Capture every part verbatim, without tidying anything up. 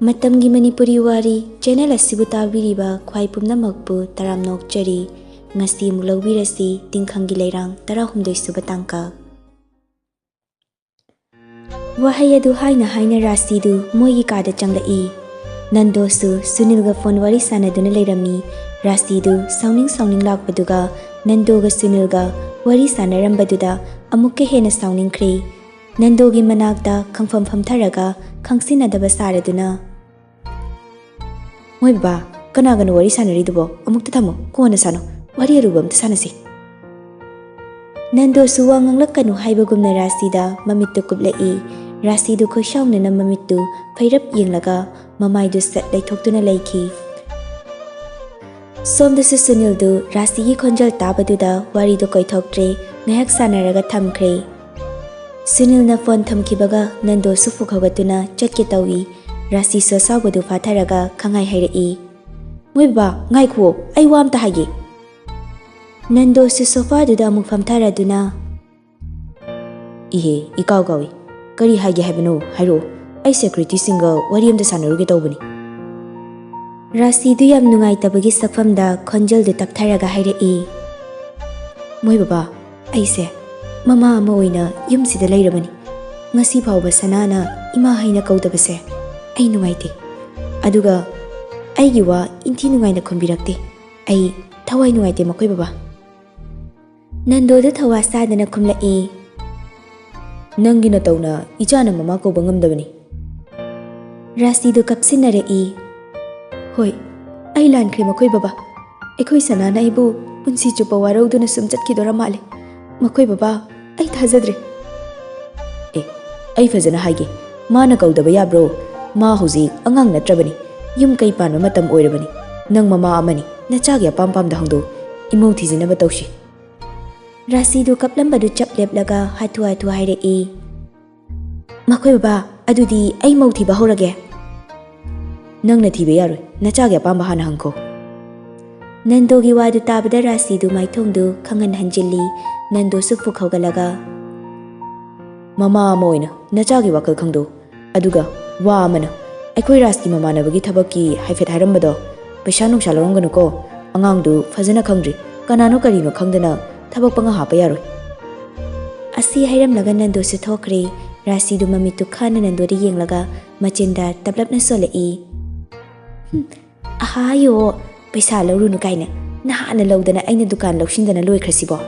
ꯃꯇꯝꯒꯤ ꯃꯅꯤꯄꯨꯔꯤ ꯋꯥꯔꯤ ꯆꯦꯅꯦꯜ ꯑꯁꯤꯕꯨ ꯇꯥꯕꯤꯔꯤꯕ ꯈ꯭ꯋꯥꯏ ꯄꯨꯝꯅꯃꯛꯄꯨ ꯇꯔꯥꯝꯅ ꯑꯣꯛꯆꯔꯤ꯫ ꯉꯁꯤ ꯑꯃꯨꯛ ꯂꯧꯕꯤꯔꯁꯤ ꯇꯤꯡꯈꯪꯒꯤ ꯂꯩꯔꯥꯡ ꯇꯔꯥꯍꯨꯝꯗꯣꯏ ꯁꯨꯕ ꯇꯥꯡꯀꯛ꯫ ꯋꯥꯍꯩ ꯑꯗꯨ ꯍꯥꯏꯅ ꯍꯥꯏꯅ ꯔꯥꯁꯤꯗꯨ ꯃꯣꯏꯒꯤ ꯀꯥꯗ ꯆꯪꯂꯛꯏ꯫ ꯅꯟꯗꯣꯁꯨ ꯁꯨꯅꯤꯜꯒ ꯐꯣꯟ ꯋꯥꯔꯤ ꯁꯥꯟꯅꯗꯨꯅ ꯂꯩꯔꯝꯃꯤ꯫ ꯔꯥꯁꯤꯗꯨ ꯁꯥꯎꯅꯤꯡ ꯁꯥꯎꯅꯤꯡ ꯂꯥꯛꯄꯗꯨꯒ ꯅꯟꯗꯣꯒ ꯁꯨꯅꯤꯜꯒ ꯋꯥꯔꯤ ꯁꯥꯟꯅꯔꯝꯕꯗꯨꯗ ꯑꯃꯨꯛꯀ ꯍꯦꯟꯅ ꯁꯥꯎꯅꯤꯡꯈ꯭ꯔꯦ꯫ ꯅꯟꯗꯣꯒꯤ ꯃꯅꯥꯛꯇ ꯈꯪꯐꯝ ꯐꯝꯊꯔꯒ ꯈꯪꯁꯤꯟꯅꯗꯕ ꯁꯥꯔꯗꯨꯅ, "ꯃꯣꯏ ꯕꯕꯥ, ꯀꯅꯥꯒꯅꯣ ꯋꯥꯔꯤ ꯁꯥꯟꯅꯔꯤꯗꯨꯕꯣ? ꯑꯃꯨꯛꯇ ꯊꯝꯃꯣ, ꯀꯣꯟꯅ ꯁꯥꯟꯅꯣ꯫ ꯋꯥꯔꯤ ꯑꯔꯨꯕ ꯑꯝꯇ ꯁꯥꯟꯅꯁꯤ꯫" ꯅꯟꯗꯣꯁꯨ ꯋꯥ ꯉꯥꯡꯂꯛꯀꯅꯨ ꯍꯥꯏꯕꯒꯨꯝꯅ ꯔꯥꯁꯤꯗ ꯃꯃꯤꯠꯇꯨ ꯀꯨꯞꯂꯛꯏ꯫ ꯔꯥꯁꯤꯗꯨ ꯈꯣꯏꯁꯥꯎꯅꯅ ꯃꯃꯤꯠꯇꯨ ꯐꯩꯔꯞ ꯌꯦꯡꯂꯒ ꯃꯃꯥꯏꯗꯨ ꯁꯠ ꯂꯩꯊꯣꯛꯇꯨꯅ ꯂꯩꯈꯤ꯫ ꯁꯣꯝꯗꯁꯨ ꯁꯨꯅꯤꯜꯗꯨ ꯔꯥꯁꯤꯒꯤ ꯈꯣꯟꯖꯦꯜ ꯇꯥꯕꯗꯨꯗ ꯋꯥꯔꯤꯗꯨ ꯀꯣꯏꯊꯣꯛꯇ꯭ꯔꯦ, ꯉꯥꯏꯍꯥꯛ ꯁꯥꯟꯅꯔꯒ ꯊꯝꯈ꯭ꯔꯦ꯫ ꯁꯨꯅꯤꯜꯅ ꯐꯣꯟ ꯊꯝꯈꯤꯕꯒ ꯅꯟꯗꯣꯁꯨ ꯐꯨꯛ ꯍꯧꯒꯠꯇꯨꯅ ꯆꯠꯀꯦ ꯇꯧꯏ꯫ ꯔꯥꯁꯤꯁꯨ ꯑꯁꯥꯎꯕꯗꯨ ꯐꯥꯊꯔꯒ ꯈꯪꯍꯥꯏ ꯍꯥꯏꯔꯛꯏ, "ꯃꯣꯏ ꯕꯕꯥ, ꯉꯥꯏꯈꯨꯑꯣ, ꯑꯩ ꯋꯥ ꯑꯝꯇ ꯍꯥꯏꯒꯦ꯫" ꯅꯟꯗꯣꯁꯨ ꯁꯣꯐꯥꯗꯨꯗ ꯑꯃꯨꯛ ꯐꯝꯊꯔꯗꯨꯅ, "ꯏꯍꯦ, ꯏꯀꯥꯎ ꯀꯥꯎꯏ꯫ ꯀꯔꯤ ꯍꯥꯏꯒꯦ ꯍꯥꯏꯕꯅꯣ? ꯍꯥꯏꯔꯛꯑꯣ꯫ ꯑꯩ ꯁꯦꯀ꯭ꯌꯨꯔꯤꯇꯤꯁꯤꯡꯒ ꯋꯥꯔꯤ ꯑꯝꯇ ꯁꯥꯟꯅꯔꯨꯒꯦ ꯇꯧꯕꯅꯤ꯫" ꯔꯥꯁꯤꯗꯨ ꯌꯥꯝ ꯅꯨꯡꯉꯥꯏꯇꯕꯒꯤ ꯁꯛꯐꯝꯗ ꯈꯣꯟꯖꯦꯜꯗꯨ ꯇꯞꯊꯔꯒ ꯍꯥꯏꯔꯛꯏ, "ꯃꯣꯏ ꯕꯕꯥ, ꯑꯩꯁꯦ ꯃꯃꯥ ꯑꯃ ꯑꯣꯏꯅ ꯌꯨꯝꯁꯤꯗ ꯂꯩꯔꯕꯅꯤ꯫ ꯉꯁꯤ ꯐꯥꯎꯕ ꯁꯅꯥꯅ ꯏꯃꯥ ꯍꯥꯏꯅ ꯀꯧꯗꯕꯁꯦ ꯑꯩ ꯅꯨꯡꯉꯥꯏꯇꯦ꯫ ꯑꯗꯨꯒ ꯑꯩꯒꯤ ꯋꯥ ꯏꯟꯊꯤ ꯅꯨꯡꯉꯥꯏꯅ ꯈꯨꯝꯕꯤꯔꯛꯇꯦ꯫ ꯑꯩ ꯊꯋꯥꯏ ꯅꯨꯡꯉꯥꯏꯇꯦ ꯃꯈꯣꯏ ꯕꯕꯥ꯫" ꯅꯟꯗꯣꯗ ꯊꯧꯋꯥ ꯁꯥꯗꯅ ꯈꯨꯝꯂꯛꯏ, "ꯅꯪꯒꯤ ꯅꯇꯧꯅ ꯏꯆꯥꯅ ꯃꯃꯥ ꯀꯧꯕ ꯉꯝꯗꯕꯅꯤ꯫" ꯔꯥꯁꯤꯗꯨ ꯀꯞꯁꯤꯟꯅꯔꯛꯏ, "ꯍꯣꯏ, ꯑꯩ ꯂꯥꯟꯈ꯭ꯔꯦ ꯃꯈꯣꯏ ꯕꯕꯥ꯫ ꯑꯩꯈꯣꯏ ꯁꯅꯥꯅ ꯑꯩꯕꯨ ꯄꯨꯟꯁꯤ ꯆꯨꯞꯄ ꯋꯥꯔꯧꯗꯨꯅ ꯁꯨꯝ ꯆꯠꯈꯤꯗꯣꯔ ꯃꯥꯜꯂꯦ꯫ ꯃꯈꯣꯏ ꯕꯕꯥ, ꯑꯩ ꯊꯥꯖꯗ꯭ꯔꯦ꯫" "ꯑꯦ, ꯑꯩ ꯐꯖꯅ ꯍꯥꯏꯒꯦ꯫ ꯃꯥꯅ ꯀꯧꯗꯕ ꯌꯥꯕ꯭ꯔꯣ? ꯃꯥ ꯍꯧꯖꯤꯛ ꯑꯉꯥꯡ ꯅꯠꯇ꯭ꯔꯕꯅꯤ꯫ ꯌꯨꯝ ꯀꯩ ꯄꯥꯟꯕ ꯃꯇꯝ ꯑꯣꯏꯔꯕꯅꯤ꯫ ꯅꯪ ꯃꯃꯥ ꯑꯃꯅꯤ꯫ ꯅꯆꯥꯒꯤ ꯑꯄꯥꯝ ꯄꯥꯝꯗ ꯍꯪꯗꯣꯛꯎ꯫ ꯏꯃꯧ ꯊꯤꯖꯤꯟꯅꯕ ꯇꯧꯁꯤ꯫" ꯔꯥꯁꯤꯗꯨ ꯀꯞꯂꯝꯕꯗꯨ ꯆꯞ ꯂꯦꯞꯂꯒ ꯍꯥꯊꯨ ꯍꯥꯊꯨ ꯍꯥꯏꯔꯛꯏ, "ꯃꯈꯣꯏ ꯕꯕꯥ, ꯑꯗꯨꯗꯤ ꯑꯩ ꯃꯧ ꯊꯤꯕ ꯍꯧꯔꯒꯦ?" "ꯅꯪꯅ ꯊꯤꯕ ꯌꯥꯔꯣꯏ꯫ ꯅꯆꯥꯒꯤ ꯑꯄꯥꯝꯕ ꯍꯥꯟꯅ ꯍꯪꯈꯣ꯫" ꯅꯟꯗꯣꯒꯤ ꯋꯥꯗꯨ ꯇꯥꯕꯗ ꯔꯥꯁꯤꯗꯨ ꯃꯥꯏꯊꯣꯡꯗꯨ ꯈꯪꯍꯟ ꯍꯟꯖꯤꯜꯂꯤ꯫ ꯅꯟꯗꯣꯁꯨ ꯐꯨꯛ ꯍꯧꯒꯠꯂꯒ, "ꯃꯃꯥ ꯑꯃ ꯑꯣꯏꯅ ꯅꯆꯥꯒꯤ ꯋꯥꯈꯜ ꯈꯪꯗꯣꯛꯎ꯫ ꯑꯗꯨꯒ ꯋꯥ ꯑꯃꯅ ꯑꯩꯈꯣꯏ ꯔꯥꯖꯀꯤ ꯃꯃꯥꯟꯅꯕꯒꯤ ꯊꯕꯛꯀꯤ ꯍꯥꯏꯐꯦꯠ ꯍꯥꯏꯔꯝꯕꯗꯣ, ꯄꯩꯁꯥ ꯅꯨꯡꯁꯥ ꯂꯧꯔꯝꯒꯅꯨꯀꯣ꯫ ꯑꯉꯥꯡꯗꯨ ꯐꯖꯅ ꯈꯪꯗ꯭ꯔꯤ, ꯀꯅꯥꯅꯣ ꯀꯔꯤꯅꯣ ꯈꯪꯗꯅ ꯊꯕꯛ ꯄꯪꯍꯥ ꯍꯥꯞꯄ ꯌꯥꯔꯣꯏ꯫ ꯑꯁꯤ ꯍꯥꯏꯔꯝꯂꯒ ꯅꯟꯗꯨꯁꯨ ꯊꯣꯛꯈ꯭ꯔꯦ꯫ ꯔꯥꯖꯁꯤꯗꯨ ꯃꯃꯤꯠꯇꯨ ꯈꯥꯅ ꯅꯟꯗꯨꯗ ꯌꯦꯡꯂꯒ ꯃꯆꯤꯟꯗ ꯇꯞꯂꯞꯅ ꯁꯣꯜꯂꯛꯏ꯫ "ꯍꯨꯝ, ꯑꯍꯥꯌꯣ, ꯄꯩꯁꯥ ꯂꯧꯔꯨꯅꯨ ꯀꯥꯏꯅ, ꯅꯍꯥꯟꯅ ꯂꯧꯗꯅ ꯑꯩꯅ ꯗꯨꯀꯥꯟ ꯂꯧꯁꯤꯟꯗꯅ ꯂꯣꯏꯈ꯭ꯔꯁꯤꯕꯣ?"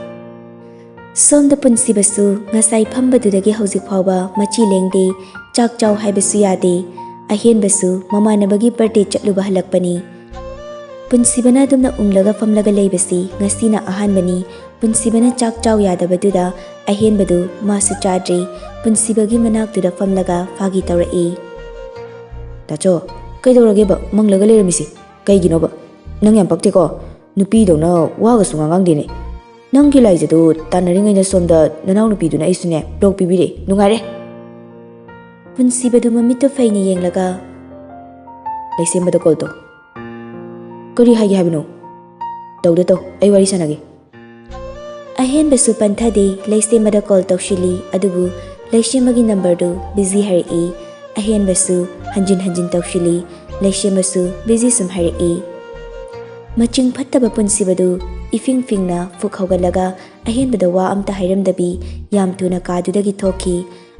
ꯁꯣꯝꯗ ꯄꯨꯟꯁꯤꯕꯁꯨ ꯉꯁꯥꯏ ꯐꯝꯕꯗꯨꯗꯒꯤ ꯍꯧꯖꯤꯛ ꯐꯥꯎꯕ ꯃꯆꯤ ꯂꯦꯡꯗꯦ꯫ ꯆꯥꯛ ꯆꯥꯎ ꯍꯥꯏꯕꯁꯨ ꯌꯥꯗꯦ꯫ ꯑꯍꯦꯟꯕꯁꯨ ꯃꯃꯥꯟꯅꯕꯒꯤ ꯕꯥꯔꯗꯦ ꯆꯠꯂꯨꯕ ꯍꯜꯂꯛꯄꯅꯤ꯫ ꯄꯨꯟꯁꯤꯕꯅ ꯑꯗꯨꯝꯅ ꯎꯪꯂꯒ ꯐꯝꯂꯒ ꯂꯩꯕꯁꯤ ꯉꯁꯤꯅ ꯑꯍꯥꯟꯕꯅꯤ꯫ ꯄꯨꯟꯁꯤꯕꯅ ꯆꯥꯛ ꯆꯥꯎ ꯌꯥꯗꯕꯗꯨꯗ ꯑꯍꯦꯟꯕꯗꯨ ꯃꯥꯁꯨ ꯆꯥꯗ꯭ꯔꯤ꯫ ꯄꯨꯟꯁꯤꯕꯒꯤ ꯃꯅꯥꯛꯇꯨꯗ ꯐꯝꯂꯒ ꯐꯥꯒꯤ ꯇꯧꯔꯛꯏ꯫ "ꯇꯥꯆꯧ, ꯀꯩꯗꯧꯔꯒꯦꯕ ꯃꯪꯂꯒ ꯂꯩꯔꯝꯃꯤꯁꯤ? ꯀꯩꯒꯤꯅꯣꯕ? ꯅꯪ ꯌꯥꯝ ꯄꯛꯇꯦꯀꯣ꯫ ꯅꯨꯄꯤꯗꯧꯅ ꯋꯥꯒꯁꯨ ꯉꯥꯡꯉꯥꯡꯗꯦꯅꯦ꯫ ꯅꯪꯒꯤ ꯂꯥꯏꯖꯗꯨ ꯇꯥꯟꯅꯔꯤꯉꯩꯗ ꯁꯣꯝꯗ ꯅꯅꯥꯎꯅꯨꯄꯤꯗꯨꯅ ꯑꯩꯁꯨꯅꯦ ꯕ꯭ꯂꯣꯛ ꯄꯤꯕꯤꯔꯦ꯫ ꯅꯨꯡꯉꯥꯏꯔꯦ꯫" ꯄꯨꯟꯁꯤꯕꯗꯨ ꯃꯃꯤꯠꯇꯨ ꯐꯩꯅ ꯌꯦꯡꯂꯒ, "ꯂꯩꯁꯦꯝꯕꯗ ꯀꯣꯜ ꯇꯧ꯫" "ꯀꯔꯤ ꯍꯥꯏꯒꯦ ꯍꯥꯏꯕꯅꯣ?" "ꯇꯧꯗ ꯇꯧ, ꯑꯩ ꯋꯥꯔꯤ ꯁꯥꯟꯅꯒꯦ꯫" ꯑꯍꯦꯟꯕꯁꯨ ꯄꯟꯊꯗꯦ꯫ ꯂꯩꯁꯦꯝꯕꯗ ꯀꯣꯜ ꯇꯧꯁꯤꯜꯂꯤ, ꯑꯗꯨꯕꯨ ꯂꯩꯁꯦꯝꯕꯒꯤ ꯅꯝꯕꯔꯗꯨ ꯕꯤꯖꯤ ꯍꯥꯏꯔꯛꯏ꯫ ꯑꯍꯦꯟꯕꯁꯨ ꯍꯟꯖꯤꯟ ꯍꯟꯖꯤꯟ ꯇꯧꯁꯤꯜꯂꯤ꯫ ꯂꯩꯁꯦꯝꯕꯁꯨ ꯕꯤꯖꯤ ꯁꯨꯝ ꯍꯥꯏꯔꯛꯏ꯫ ꯃꯆꯤꯡ ꯐꯠꯇꯕ ꯄꯨꯟꯁꯤꯕꯗꯨ ꯏꯐꯤꯡ ꯐꯤꯡꯅ ꯐꯨꯛ ꯍꯧꯒꯠꯂꯒ ꯑꯍꯦꯟꯕꯗ ꯋꯥ ꯑꯝꯇ ꯍꯥꯏꯔꯝꯗꯕꯤ ꯌꯥꯝ ꯊꯨꯅ ꯀꯥꯗꯨꯗꯒꯤ ꯊꯣꯛꯈꯤ꯫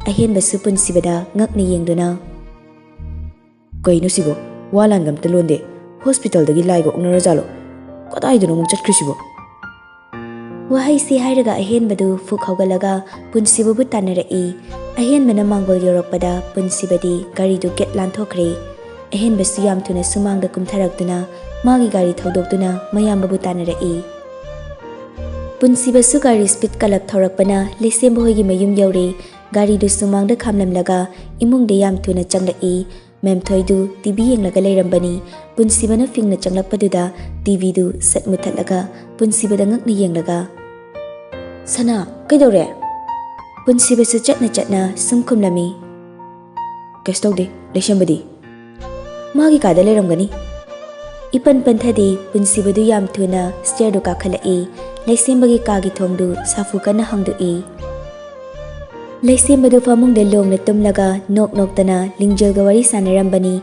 ꯑꯍꯦꯟꯕꯁꯨ ꯄꯨꯟꯁꯤꯕꯗ ꯉꯛꯅ ꯌꯦꯡꯗꯨꯅ, "ꯀꯩꯅꯣ ꯁꯤꯕꯣ? ꯋꯥ ꯂꯥꯟꯒ ꯑꯝꯇ ꯂꯣꯟꯗꯦ꯫ ꯍꯣꯁꯄꯤꯇꯥꯜꯗꯒꯤ ꯂꯥꯏꯒ ꯑꯣꯛꯅꯔꯖꯥꯠꯂꯣ? ꯀꯗꯥꯏꯗꯅꯣ ꯑꯃꯨꯛ ꯆꯠꯈ꯭ꯔꯤꯁꯤꯕꯣ?" ꯋꯥꯍꯩꯁꯤ ꯍꯥꯏꯔꯒ ꯑꯍꯦꯟꯕꯗꯨ ꯐꯨꯛ ꯍꯧꯒꯠꯂꯒ ꯄꯨꯟꯁꯤꯕꯕꯨ ꯇꯥꯟꯅꯔꯛꯏ꯫ ꯑꯍꯦꯟꯕꯅ ꯃꯥꯡꯒꯣꯜ ꯌꯧꯔꯛꯄꯗ ꯄꯨꯟꯁꯤꯕꯗꯤ ꯒꯥꯔꯤꯗꯨ ꯒꯦꯠ ꯂꯥꯟꯊꯣꯛꯈ꯭ꯔꯦ꯫ ꯑꯍꯦꯟꯕꯁꯨ ꯌꯥꯝ ꯊꯨꯅ ꯁꯨꯃꯥꯡꯗ ꯀꯨꯝꯊꯔꯛꯇꯨꯅ ꯃꯥꯒꯤ ꯒꯥꯔꯤ ꯊꯧꯗꯣꯛꯇꯨꯅ ꯃꯌꯥꯝꯕꯕꯨ ꯇꯥꯟꯅꯔꯛꯏ꯫ ꯄꯨꯟꯁꯤꯕꯁꯨ ꯒꯥꯔꯤ ꯁ꯭ꯄꯤꯗ ꯀꯜꯂꯞ ꯊꯧꯔꯛꯄꯅ ꯂꯩꯁꯦꯝꯕ ꯍꯣꯏꯒꯤ ꯃꯌꯨꯝ ꯌꯧꯔꯦ꯫ ꯒꯥꯔꯤꯗꯨ ꯁꯨꯃꯥꯡꯗ ꯈꯥꯝꯂꯝꯂꯒ ꯏꯃꯨꯡꯗ ꯌꯥꯝ ꯊꯨꯅ ꯆꯪꯂꯛꯏ꯫ ꯃꯦꯝꯊꯣꯏꯗꯨ ꯇꯤ ꯚꯤ ꯌꯦꯡꯂꯒ ꯂꯩꯔꯝꯕꯅꯤ꯫ ꯄꯨꯟꯁꯤꯕꯅ ꯐꯤꯡꯅ ꯆꯪꯂꯛꯄꯗꯨꯗ ꯇꯤ ꯚꯤꯗꯨ ꯁꯠ ꯃꯨꯊꯠꯂꯒ ꯄꯨꯟꯁꯤꯕꯗ ꯉꯛꯅ ꯌꯦꯡꯂꯒ, "ꯁꯅꯥ, ꯀꯩꯗꯧꯔꯦ?" ꯄꯨꯟꯁꯤꯕꯁꯨ ꯆꯠꯅ ꯆꯠꯅ ꯁꯨꯝ ꯈꯨꯝꯂꯝꯃꯤ, "ꯀꯩꯁꯨ ꯇꯧꯗꯦ, ꯂꯩꯁꯦꯝꯕꯗꯤ?" "ꯃꯥꯒꯤ ꯀꯥꯗ ꯂꯩꯔꯝꯒꯅꯤ꯫" ꯏꯄꯟ ꯄꯟꯊꯗꯦ꯫ ꯄꯨꯟꯁꯤꯕꯗꯨ ꯌꯥꯝ ꯊꯨꯅ ꯁ꯭ꯇꯤꯌꯔꯗꯨ ꯀꯥꯈꯠꯂꯛꯏ꯫ ꯂꯩꯁꯦꯝꯕꯒꯤ ꯀꯥꯒꯤ ꯊꯣꯡꯗꯨ ꯁꯥꯐꯨ ꯀꯟꯅ ꯍꯥꯡꯗꯣꯛꯏ꯫ ꯂꯩꯁꯦꯝꯕꯗꯨ ꯐꯃꯨꯡꯗ ꯂꯣꯡꯅ ꯇꯨꯝꯂꯒ ꯅꯣꯛ ꯅꯣꯛꯇꯅ ꯂꯤꯡꯖꯦꯜꯒ ꯋꯥꯔꯤ ꯁꯥꯟꯅꯔꯝꯕꯅꯤ꯫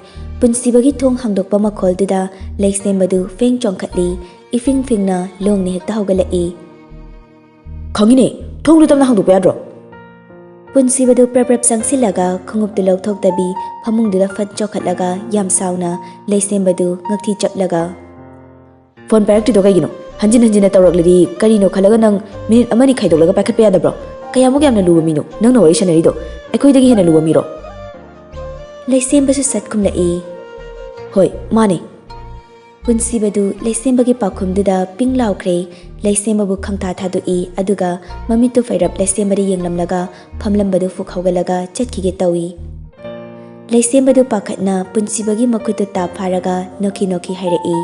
ꯄꯨꯟꯁꯤꯕꯒꯤ ꯊꯣꯡ ꯍꯥꯡꯗꯣꯛꯄ ꯃꯈꯣꯜꯗꯨꯗ ꯂꯩꯁꯦꯝꯕꯗꯨ ꯐꯦꯡ ꯆꯣꯡꯈꯠꯂꯤ꯫ ꯏꯐꯤꯡ ꯐꯤꯡꯅ ꯂꯣꯡꯅ ꯍꯦꯛꯇ ꯍꯧꯒꯠꯂꯛꯏ꯫ "ꯈꯪꯉꯤꯅꯦ, ꯊꯣꯡꯗꯨ ꯇꯞꯅ ꯍꯥꯡꯗꯣꯛꯄ ꯌꯥꯗ꯭ꯔꯣ?" ꯄꯨꯟꯁꯤꯕꯗꯨ ꯄ꯭ꯔꯞ ꯄ꯭ꯔꯞ ꯆꯪꯁꯤꯜꯂꯒ ꯈꯣꯡꯎꯞꯇꯨ ꯂꯧꯊꯣꯛꯇꯕꯤ ꯐꯃꯨꯡꯗꯨꯗ ꯐꯠ ꯆꯣꯡꯈꯠꯂꯒ ꯌꯥꯝ ꯁꯥꯎꯅ ꯂꯩꯁꯦꯝꯕꯗꯨ ꯉꯛꯊꯤ ꯆꯞꯂꯒ, "ꯐꯣꯟ ꯄꯥꯏꯔꯛꯇ꯭ꯔꯤꯗꯣ ꯀꯩꯒꯤꯅꯣ? ꯍꯟꯖꯤꯟ ꯍꯟꯖꯤꯟꯅ ꯇꯧꯔꯛꯂꯗꯤ ꯀꯔꯤꯅꯣ ꯈꯜꯂꯒ ꯅꯪ ꯃꯤꯅꯤꯠ ꯑꯃꯅꯤ ꯈꯥꯏꯗꯣꯛꯂꯒ ꯄꯥꯏꯈꯠꯄ ꯌꯥꯗꯕ꯭ꯔꯣ? ꯀꯌꯥꯃꯨꯛ ꯌꯥꯝꯅ ꯂꯨꯕ ꯃꯤꯅꯣ ꯅꯪꯅ ꯋꯥꯔꯤ ꯁꯥꯟꯅꯔꯤꯗꯣ? ꯑꯩꯈꯣꯏꯗꯒꯤ ꯍꯦꯟꯅ ꯂꯨꯕ ꯃꯤꯔꯣ?" ꯂꯩꯁꯦꯝꯕꯁꯨ ꯁꯠ ꯈꯨꯝꯂꯛꯏ꯫ "ꯍꯣꯏ, ꯃꯥꯅꯦ꯫" ꯄꯨꯟꯁꯤꯕꯗꯨ ꯂꯩꯁꯦꯝꯕꯒꯤ ꯄꯥꯎꯈꯨꯝꯗꯨꯗ ꯄꯤꯡ ꯂꯥꯎꯈ꯭ꯔꯦ꯫ ꯂꯩꯁꯦꯝꯕꯕꯨ ꯈꯪꯊꯥ ꯊꯥꯗꯣꯛꯏ, ꯑꯗꯨꯒ ꯃꯃꯤꯠꯇꯨ ꯐꯩꯔꯞ ꯂꯩꯁꯦꯝꯕꯗ ꯌꯦꯡꯂꯝꯂꯒ ꯐꯝꯂꯝꯕꯗꯨ ꯐꯨꯛ ꯍꯧꯒꯠꯂꯒ ꯆꯠꯈꯤꯒꯦ ꯇꯧꯏ꯫ ꯂꯩꯁꯦꯝꯕꯗꯨ ꯄꯥꯈꯠꯅ ꯄꯨꯟꯁꯤꯕꯒꯤ ꯃꯈꯨꯠꯇꯨ ꯇꯥꯞ ꯐꯥꯔꯒ ꯅꯣꯛꯈꯤ ꯅꯣꯛꯈꯤ ꯍꯥꯏꯔꯛꯏ꯫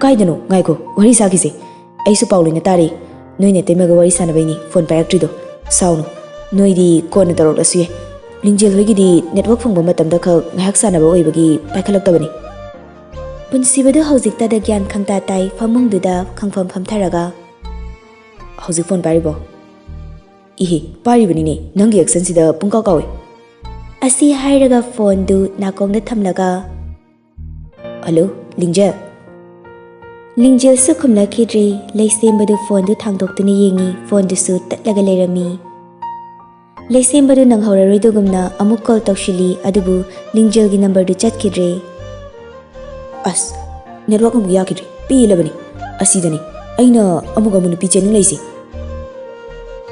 "ꯀꯥꯏꯗꯅꯣ? ꯉꯥꯏꯈꯣ, ꯋꯥꯔꯤ ꯁꯥꯈꯤꯁꯦ꯫ ꯑꯩꯁꯨ ꯄꯥꯎ ꯂꯣꯏꯅ ꯇꯥꯔꯦ꯫ ꯅꯣꯏ ꯅꯇꯩꯃꯒ ꯋꯥꯔꯤ ꯁꯥꯟꯅꯕꯩꯅꯤ ꯐꯣꯟ ꯄꯥꯏꯔꯛꯇ꯭ꯔꯤꯗꯣ꯫ ꯁꯥꯎꯅꯨ, ꯅꯣꯏꯗꯤ ꯀꯣꯟꯅ ꯇꯧꯔꯛꯂꯁꯨ ꯌꯥꯏ꯫ ꯂꯤꯡꯖꯦꯜ ꯍꯣꯏꯒꯤꯗꯤ ꯅꯦꯠꯋꯥꯛ ꯐꯪꯕ ꯃꯇꯝꯗ ꯈꯛ ꯉꯥꯏꯍꯥꯛ ꯁꯥꯟꯅꯕ ꯑꯣꯏꯕꯒꯤ ꯄꯥꯏꯈꯠꯂꯛꯇꯕꯅꯤ꯫" ꯄꯨꯟꯁꯤꯕꯗꯨ ꯍꯧꯖꯤꯛꯇꯗ ꯒ꯭ꯌꯥꯟ ꯈꯪꯇꯥ ꯇꯥꯏ꯫ ꯐꯃꯨꯡꯗꯨꯗ ꯈꯪꯐꯝ ꯐꯝꯊꯔꯒ, "ꯍꯧꯖꯤꯛ ꯐꯣꯟ ꯄꯥꯏꯔꯤꯕꯣ?" "ꯏꯍꯦ, ꯄꯥꯏꯔꯤꯕꯅꯤꯅꯦ, ꯅꯪꯒꯤ ꯑꯦꯛꯁꯟꯁꯤꯗ ꯄꯨꯡꯀꯥꯎ ꯀꯥꯎꯏ꯫" ꯑꯁꯤ ꯍꯥꯏꯔꯒ ꯐꯣꯟꯗꯨ ꯅꯥꯀꯣꯡꯗ ꯊꯝꯂꯒ, "ꯍꯜꯂꯣ, ꯂꯤꯡꯖꯦꯜ?" ꯂꯤꯡꯖꯦꯜꯁꯨ ꯈꯨꯝꯂꯛꯈꯤꯗ꯭ꯔꯤ꯫ ꯂꯩꯁꯦꯝꯕꯗꯨ ꯐꯣꯟꯗꯨ ꯊꯥꯡꯗꯣꯛꯇꯨꯅ ꯌꯦꯡꯉꯤ, ꯐꯣꯟꯗꯨꯁꯨ ꯇꯠꯂꯒ ꯂꯩꯔꯝꯃꯤ꯫ ꯂꯩꯁꯦꯝꯕꯗꯨ ꯅꯪꯍꯧꯔꯔꯣꯏꯗꯒꯨꯝꯅ ꯑꯃꯨꯛ ꯀꯣꯜ ꯇꯧꯁꯤꯜꯂꯤ, ꯑꯗꯨꯕꯨ ꯂꯤꯡꯖꯦꯜꯒꯤ ꯅꯝꯕꯔꯗꯨ ꯆꯠꯈꯤꯗ꯭ꯔꯦ꯫ "ꯑꯁ, ꯅꯦꯠꯋꯥꯛ ꯑꯃꯨꯛ ꯌꯥꯈꯤꯗ꯭ꯔꯦ, ꯄꯦꯜꯂꯕꯅꯤ꯫ ꯑꯁꯤꯗꯅꯤ ꯑꯩꯅ ꯑꯃꯨꯛ ꯑꯃꯨꯛ ꯅꯨꯄꯤ ꯆꯦꯟꯅꯤꯡꯂꯛꯏꯁꯦ꯫"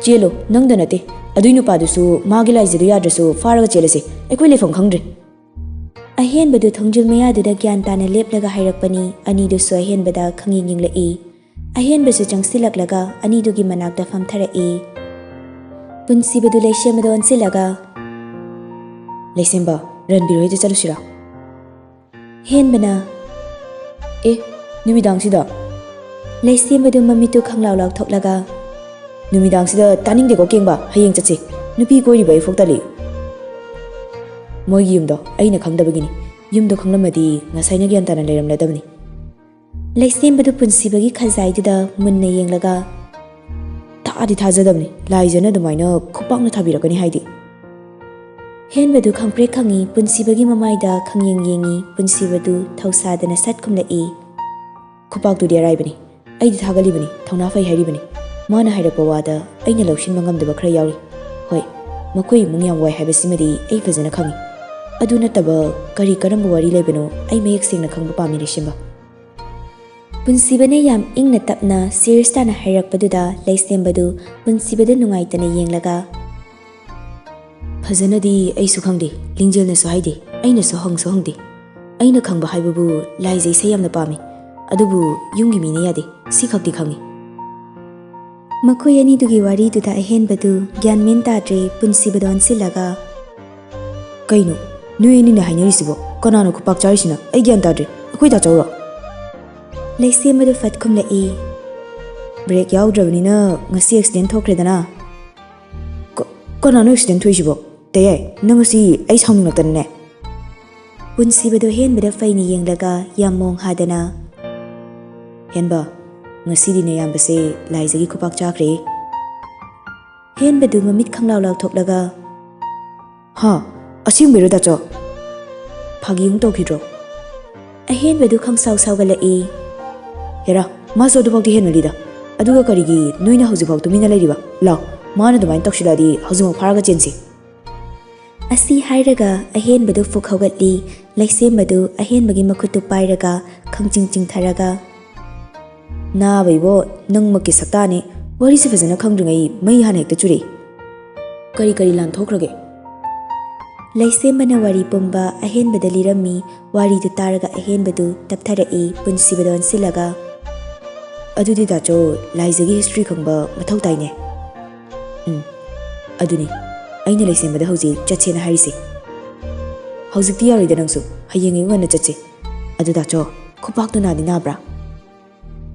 "ꯆꯦꯜꯂꯣ, ꯅꯪꯗ ꯅꯠꯇꯦ, ꯑꯗꯨꯏ ꯅꯨꯄꯥꯗꯨꯁꯨ ꯃꯥꯒꯤ ꯂꯥꯏꯖꯗꯨ ꯌꯥꯗ꯭ꯔꯁꯨ ꯐꯥꯔꯒ ꯆꯦꯜꯂꯁꯦ, ꯑꯩꯈꯣꯏ ꯂꯩꯐꯝ ꯈꯪꯗ꯭ꯔꯦ꯫" ꯑꯍꯦꯟꯕꯗꯨ ꯊꯣꯡꯖꯤꯜ ꯃꯌꯥꯗꯨꯗ ꯒ꯭ꯌꯥꯟ ꯇꯥꯅ ꯂꯦꯞꯂꯒ ꯍꯥꯏꯔꯛꯄꯅꯤ꯫ ꯑꯅꯤꯗꯨꯁꯨ ꯑꯍꯦꯟꯕꯗ ꯈꯪꯌꯦꯡ ꯌꯦꯡꯂꯛꯏ꯫ ꯑꯍꯦꯟꯕꯁꯨ ꯆꯪꯁꯤꯜꯂꯛꯂꯒ ꯑꯅꯤꯗꯨꯒꯤ ꯃꯅꯥꯛꯇ ꯐꯝꯊꯔꯛꯏ꯫ ꯄꯨꯟꯁꯤꯕꯗꯨ ꯂꯩꯁꯦꯝꯕꯗ ꯑꯣꯟꯁꯤꯜꯂꯒ, "ꯂꯩꯁꯦꯝꯕ, ꯔꯟꯕꯤꯔ ꯍꯣꯏꯗ ꯆꯠꯂꯨꯁꯤꯔꯥ?" ꯍꯦꯟꯕꯅ, "ꯑꯦ, ꯅꯨꯃꯤꯗꯥꯡꯁꯤꯗ?" ꯂꯩꯁꯦꯝꯕꯗꯨ ꯃꯃꯤꯠꯇꯨ ꯈꯪꯂꯥꯎ ꯂꯥꯎꯊꯣꯛꯂꯒ, "ꯅꯨꯃꯤꯗꯥꯡꯁꯤꯗ ꯇꯥꯅꯤꯡꯗꯦꯀꯣ ꯀꯦꯡꯕ, ꯍꯌꯦꯡ ꯆꯠꯁꯤ꯫ ꯅꯨꯄꯤ ꯀꯣꯏꯔꯤꯕ ꯑꯩ ꯐꯣꯛꯇꯂꯤ꯫" "ꯃꯣꯏꯒꯤ ꯌꯨꯝꯗꯣ ꯑꯩꯅ ꯈꯪꯗꯕꯒꯤꯅꯤ꯫ ꯌꯨꯝꯗꯣ ꯈꯪꯂꯝꯃꯗꯤ ꯉꯁꯥꯏꯅ ꯒ꯭ꯌꯥꯟ ꯇꯥꯅ ꯂꯩꯔꯝꯂꯗꯕꯅꯤ꯫" ꯂꯩꯁꯦꯝꯕꯗꯨ ꯄꯨꯟꯁꯤꯕꯒꯤ ꯈꯖꯥꯏꯗꯨꯗ ꯃꯨꯟꯅ ꯌꯦꯡꯂꯒ, "ꯊꯥ ꯑꯥꯗꯤ ꯊꯥꯖꯗꯕꯅꯤ, ꯂꯥꯏꯖꯅ ꯑꯗꯨꯃꯥꯏꯅ ꯈꯨꯄꯥꯛꯅ ꯊꯥꯕꯤꯔꯛꯀꯅꯤ ꯍꯥꯏꯗꯤ꯫ ꯍꯦꯟꯕꯗꯨ ꯈꯪꯄ꯭ꯔꯦꯛ ꯈꯪꯉꯤ, ꯄꯨꯟꯁꯤꯕꯒꯤ ꯃꯃꯥꯏꯗ ꯈꯪꯌꯦꯡ ꯌꯦꯡꯉꯤ, ꯄꯨꯟꯁꯤꯕꯗꯨ ꯊꯧꯁꯥꯗꯅ ꯁꯠ ꯈꯨꯝꯂꯛꯏ꯫ ꯈꯨꯄꯥꯛꯇꯨꯗꯤ ꯑꯔꯥꯏꯕꯅꯤ, ꯑꯩꯗꯤ ꯊꯥꯒꯠꯂꯤꯕꯅꯤ, ꯊꯧꯅꯥ ꯐꯩ ꯍꯥꯏꯔꯤꯕꯅꯤ꯫ ꯃꯥꯅ ꯍꯥꯏꯔꯛꯄ ꯋꯥꯗ ꯑꯩꯅ ꯂꯧꯁꯤꯟꯕ ꯉꯝꯗꯕ ꯈꯔ ꯌꯥꯎꯔꯤ꯫ ꯍꯣꯏ, ꯃꯈꯣꯏ ꯏꯃꯨꯡ ꯌꯥꯝ ꯋꯥꯏ ꯍꯥꯏꯕꯁꯤꯃꯗꯤ ꯑꯩ ꯐꯖꯅ ꯈꯪꯉꯤ꯫ ꯑꯗꯨ ꯅꯠꯇꯕ ꯀꯔꯤ ꯀꯔꯝꯕ ꯋꯥꯔꯤ ꯂꯩꯕꯅꯣ ꯑꯩ ꯃꯌꯦꯛ ꯁꯦꯡꯅ ꯈꯪꯕ ꯄꯥꯝꯃꯤ, ꯂꯩꯁꯦꯝꯕ꯫ ꯄꯨꯟꯁꯤꯕꯅ ꯌꯥꯝ ꯏꯪꯅ ꯇꯞꯅ serious ꯇꯥꯅ ꯍꯥꯏꯔꯛꯄꯗꯨꯗ ꯂꯩꯁꯦꯝꯕꯗꯨ ꯄꯨꯟꯁꯤꯕꯗ ꯅꯨꯡꯉꯥꯏꯇꯅ ꯌꯦꯡꯂꯒ, ꯐꯖꯅꯗꯤ ꯑꯩꯁꯨ ꯈꯪꯗꯦ, ꯂꯤꯡꯖꯦꯜꯅꯁꯨ ꯍꯥꯏꯗꯦ, ꯑꯩꯅꯁꯨ ꯍꯪꯁꯨ ꯍꯪꯗꯦ꯫ ꯑꯩꯅ ꯈꯪꯕ ꯍꯥꯏꯕꯕꯨ ꯂꯥꯏꯖ ꯏꯁꯩ ꯌꯥꯝꯅ ꯄꯥꯝꯃꯤ, ꯑꯗꯨꯕꯨ ꯌꯨꯝꯒꯤ ꯃꯤꯅ ꯌꯥꯗꯦ, ꯁꯤꯈꯛꯇꯤ ꯈꯪꯉꯤ꯫ ꯃꯈꯣꯏ ꯑꯅꯤꯗꯨꯒꯤ ꯋꯥꯔꯤꯗꯨꯗ ꯑꯍꯦꯟꯕꯗꯨ ꯒ꯭ꯌꯥꯟ ꯃꯦꯟ ꯇꯥꯗ꯭ꯔꯦ, ꯄꯨꯟꯁꯤꯕꯗ ꯑꯣꯟꯁꯤꯜꯂꯒ, ꯀꯩꯅꯣ ꯅꯣꯏ ꯑꯅꯤꯅ ꯍꯥꯏꯅꯔꯤꯁꯤꯕꯣ? ꯀꯅꯥꯅꯣ ꯈꯨꯄꯥꯛ ꯆꯥꯔꯤꯁꯤꯅ? ꯑꯩ ꯒ꯭ꯌꯥꯟ ꯇꯥꯗ꯭ꯔꯦ꯫ ꯑꯩꯈꯣꯏ ꯗꯥꯆꯧꯔꯣ? ꯂꯩꯁꯦꯝꯕꯗꯨ ꯐꯠ ꯈꯨꯝꯂꯛꯏ, "ꯕ꯭ꯔꯦꯛ ꯌꯥꯎꯗ꯭ꯔꯕꯅꯤꯅ ꯉꯁꯤ ꯑꯦꯛꯁꯤꯗꯦꯟ ꯊꯣꯛꯈ꯭ꯔꯦꯗꯅ꯫" "ꯀ-, ꯀꯅꯥꯅꯣ ꯑꯦꯛꯁꯤꯗꯦꯟ ꯊꯣꯛꯏꯁꯤꯕꯣ? ꯇꯌꯥꯏ, ꯅꯪ ꯉꯁꯤ ꯑꯩ ꯁꯥꯎꯅꯤꯡꯂꯛꯇꯅꯅꯦ꯫" ꯄꯨꯟꯁꯤꯕꯗꯨ ꯍꯦꯟꯕꯗ ꯐꯩꯅ ꯌꯦꯡꯂꯒ ꯌꯥꯝ ꯃꯣꯡ ꯍꯥꯗꯅ, "ꯍꯦꯟꯕ, ꯉꯁꯤꯗꯤ ꯅꯌꯥꯝꯕꯁꯦ ꯂꯥꯏꯖꯒꯤ ꯈꯨꯄꯥꯛ ꯆꯥꯈ꯭ꯔꯦ꯫" ꯍꯦꯟꯕꯗꯨ ꯃꯃꯤꯠ ꯈꯪꯂꯥꯎ ꯂꯥꯎꯊꯣꯛꯂꯒ, "ꯍꯥ? ꯑꯁꯦꯡꯕꯩꯔꯣ ꯗꯥꯆꯧ? ꯐꯥꯒꯤ ꯑꯃꯨꯛ ꯇꯧꯈꯤꯗ꯭ꯔꯣ?" ꯑꯍꯦꯟꯕꯗꯨ ꯈꯪꯁꯥꯎ ꯁꯥꯎꯒꯠꯂꯛꯏ꯫ "ꯍꯦꯔꯥ, ꯃꯥꯁꯨ ꯑꯗꯨꯐꯥꯎꯗꯤ ꯍꯦꯟꯃꯜꯂꯤꯗ꯫ ꯑꯗꯨꯒ ꯀꯔꯤꯒꯤ ꯅꯣꯏꯅ ꯍꯧꯖꯤꯛꯐꯥꯎ ꯇꯨꯃꯤꯟꯅ ꯂꯩꯔꯤꯕ? ꯂꯥꯎ, ꯃꯥꯅ ꯑꯗꯨꯃꯥꯏꯅ ꯇꯧꯁꯤꯜꯂꯛꯑꯗꯤ ꯍꯧꯖꯤꯛꯃꯛ ꯐꯥꯔꯒ ꯆꯦꯟꯁꯤ꯫" ꯑꯁꯤ ꯍꯥꯏꯔꯒ ꯑꯍꯦꯟꯕꯗꯨ ꯐꯨꯛ ꯍꯧꯒꯠꯂꯤ꯫ ꯂꯩꯁꯦꯝꯕꯗꯨ ꯑꯍꯦꯟꯕꯒꯤ ꯃꯈꯨꯠꯇꯨ ꯄꯥꯏꯔꯒ ꯈꯪꯆꯤꯡ ꯆꯤꯡꯊꯔꯒ, "ꯅꯥꯕ ꯏꯕꯣ, ꯅꯪꯃꯛꯀꯤ ꯁꯛꯇꯥꯅꯦ꯫ ꯋꯥꯔꯤꯁꯦ ꯐꯖꯅ ꯈꯪꯗ꯭ꯔꯤꯉꯩ ꯃꯩ ꯍꯥꯟꯅ ꯍꯦꯛꯇ ꯆꯨꯔꯛꯏ꯫ ꯀꯔꯤ ꯀꯔꯤ ꯂꯥꯟꯊꯣꯛꯈ꯭ꯔꯒꯦ?" ꯂꯩꯁꯦꯝꯕꯅ ꯋꯥꯔꯤ ꯄꯨꯝꯕ ꯑꯍꯦꯟꯕꯗ ꯂꯤꯔꯝꯃꯤ꯫ ꯋꯥꯔꯤꯗꯨ ꯇꯥꯔꯒ ꯑꯍꯦꯟꯕꯗꯨ ꯇꯞꯊꯔꯛꯏ, ꯄꯨꯟꯁꯤꯕꯗ ꯑꯣꯟꯁꯤꯜꯂꯒ, "ꯑꯗꯨꯗꯤ ꯗꯥꯆꯧ, ꯂꯥꯏꯖꯒꯤ ꯍꯤꯁꯇ꯭ꯔꯤ ꯈꯪꯕ ꯃꯊꯧ ꯇꯥꯏꯅꯦ꯫" "ꯎꯝ, ꯑꯗꯨꯅꯤ ꯑꯩꯅ ꯂꯩꯁꯦꯝꯕꯗ ꯍꯧꯖꯤꯛ ꯆꯠꯁꯦꯅ ꯍꯥꯏꯔꯤꯁꯦ꯫ ꯍꯧꯖꯤꯛꯇꯤ ꯌꯥꯔꯣꯏꯗ ꯅꯪꯁꯨ, ꯍꯌꯦꯡ ꯑꯌꯨꯛ ꯉꯟꯅ ꯆꯠꯁꯦ꯫ ꯑꯗꯨ ꯗꯥꯆꯧ, ꯈꯨꯄꯥꯛꯇꯨ ꯅꯥꯗꯤ ꯅꯥꯕ꯭ꯔꯥ?"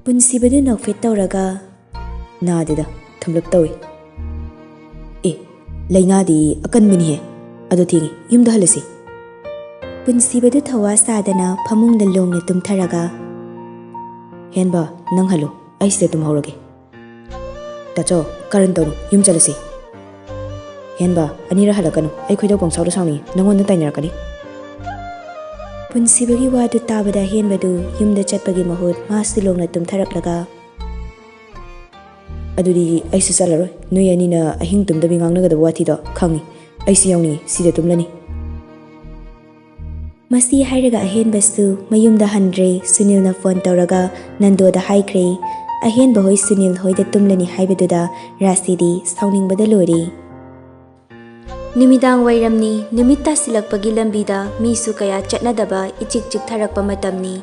ꯄꯨꯟꯁꯤꯕꯗꯨ ꯅꯣꯛꯐꯦꯠ ꯇꯧꯔꯒ, "ꯅꯥꯗꯦꯗ, ꯊꯨꯝꯂꯞ ꯇꯧꯏ꯫" "ꯑꯦ, ꯂꯥꯏꯅꯥꯗꯤ ꯑꯀꯟꯕꯅꯤꯍꯦ꯫ ꯑꯗꯣ ꯊꯦꯡꯉꯦ, ꯌꯨꯝꯗ ꯍꯜꯂꯁꯤ꯫" ꯄꯨꯟꯁꯤꯕꯗꯨ ꯊꯧꯋꯥ ꯁꯥꯗꯅ ꯐꯃꯨꯡꯗ ꯂꯣꯡꯅ ꯇꯨꯝꯊꯔꯒ, "ꯍꯦꯟꯕ, ꯅꯪ ꯍꯜꯂꯣ, ꯑꯩ ꯁꯤꯗ ꯇꯨꯝꯍꯧꯔꯒꯦ꯫" "ꯇꯥꯆꯧ, ꯀꯔꯟ ꯇꯧꯅꯨ, ꯌꯨꯝ ꯆꯠꯂꯁꯤ꯫" "ꯍꯦꯟꯕ, ꯑꯅꯤꯔꯛ ꯍꯜꯂꯛꯀꯅꯨ, ꯑꯩ ꯈꯣꯏꯗꯧ ꯄꯪꯁꯥꯎꯗ ꯁꯥꯎꯅꯤꯡꯉꯤ, ꯅꯪꯉꯣꯟꯗ ꯇꯥꯏꯅꯔꯛꯀꯅꯤ꯫" ꯄꯨꯟꯁꯤꯕꯒꯤ ꯋꯥꯗꯨ ꯇꯥꯕꯗ ꯍꯦꯟꯕꯗꯨ ꯌꯨꯝꯗ ꯆꯠꯄꯒꯤ ꯃꯍꯨꯠ ꯃꯥ ꯁꯤꯂꯣꯡꯅ ꯇꯨꯝꯊꯔꯛꯂꯒ, "ꯑꯗꯨꯗꯤ ꯑꯩꯁꯨ ꯆꯠꯂꯔꯣꯏ, ꯅꯣꯏ ꯑꯅꯤꯅ ꯑꯍꯤꯡ ꯇꯨꯝꯗꯕꯤ ꯉꯥꯡꯅꯒꯗꯕ ꯋꯥꯊꯤꯗꯣ ꯈꯪꯉꯤ, ꯑꯩꯁꯨ ꯌꯥꯎꯅꯤꯡꯉꯤ, ꯁꯤꯗ ꯇꯨꯝꯂꯅꯤ꯫" ꯃꯁꯤ ꯍꯥꯏꯔꯒ ꯑꯍꯦꯟꯕꯁꯨ ꯃꯌꯨꯝꯗ ꯍꯟꯗ꯭ꯔꯦ꯫ ꯁꯨꯅꯤꯜꯅ ꯐꯣꯟ ꯇꯧꯔꯒ ꯅꯟꯗꯣꯗ ꯍꯥꯏꯈ꯭ꯔꯦ꯫ ꯑꯍꯦꯟꯕ ꯍꯣꯏ ꯁꯨꯅꯤꯜ ꯍꯣꯏꯗ ꯇꯨꯝꯂꯅꯤ ꯍꯥꯏꯕꯗꯨꯗ ꯔꯥꯁꯤꯗꯤ ꯁꯥꯎꯅꯤꯡꯕꯗ ꯂꯣꯏꯔꯦ꯫ ꯅꯨꯃꯤꯗꯥꯡ ꯋꯥꯏꯔꯝꯅꯤ꯫ ꯅꯨꯃꯤꯠ ꯇꯥꯁꯤꯜꯂꯛꯄꯒꯤ ꯂꯝꯕꯤꯗ ꯃꯤꯁꯨ ꯀꯌꯥ ꯆꯠꯅꯗꯕ ꯏꯆꯤꯛ ꯆꯤꯛꯊꯔꯛꯄ ꯃꯇꯝꯅꯤ꯫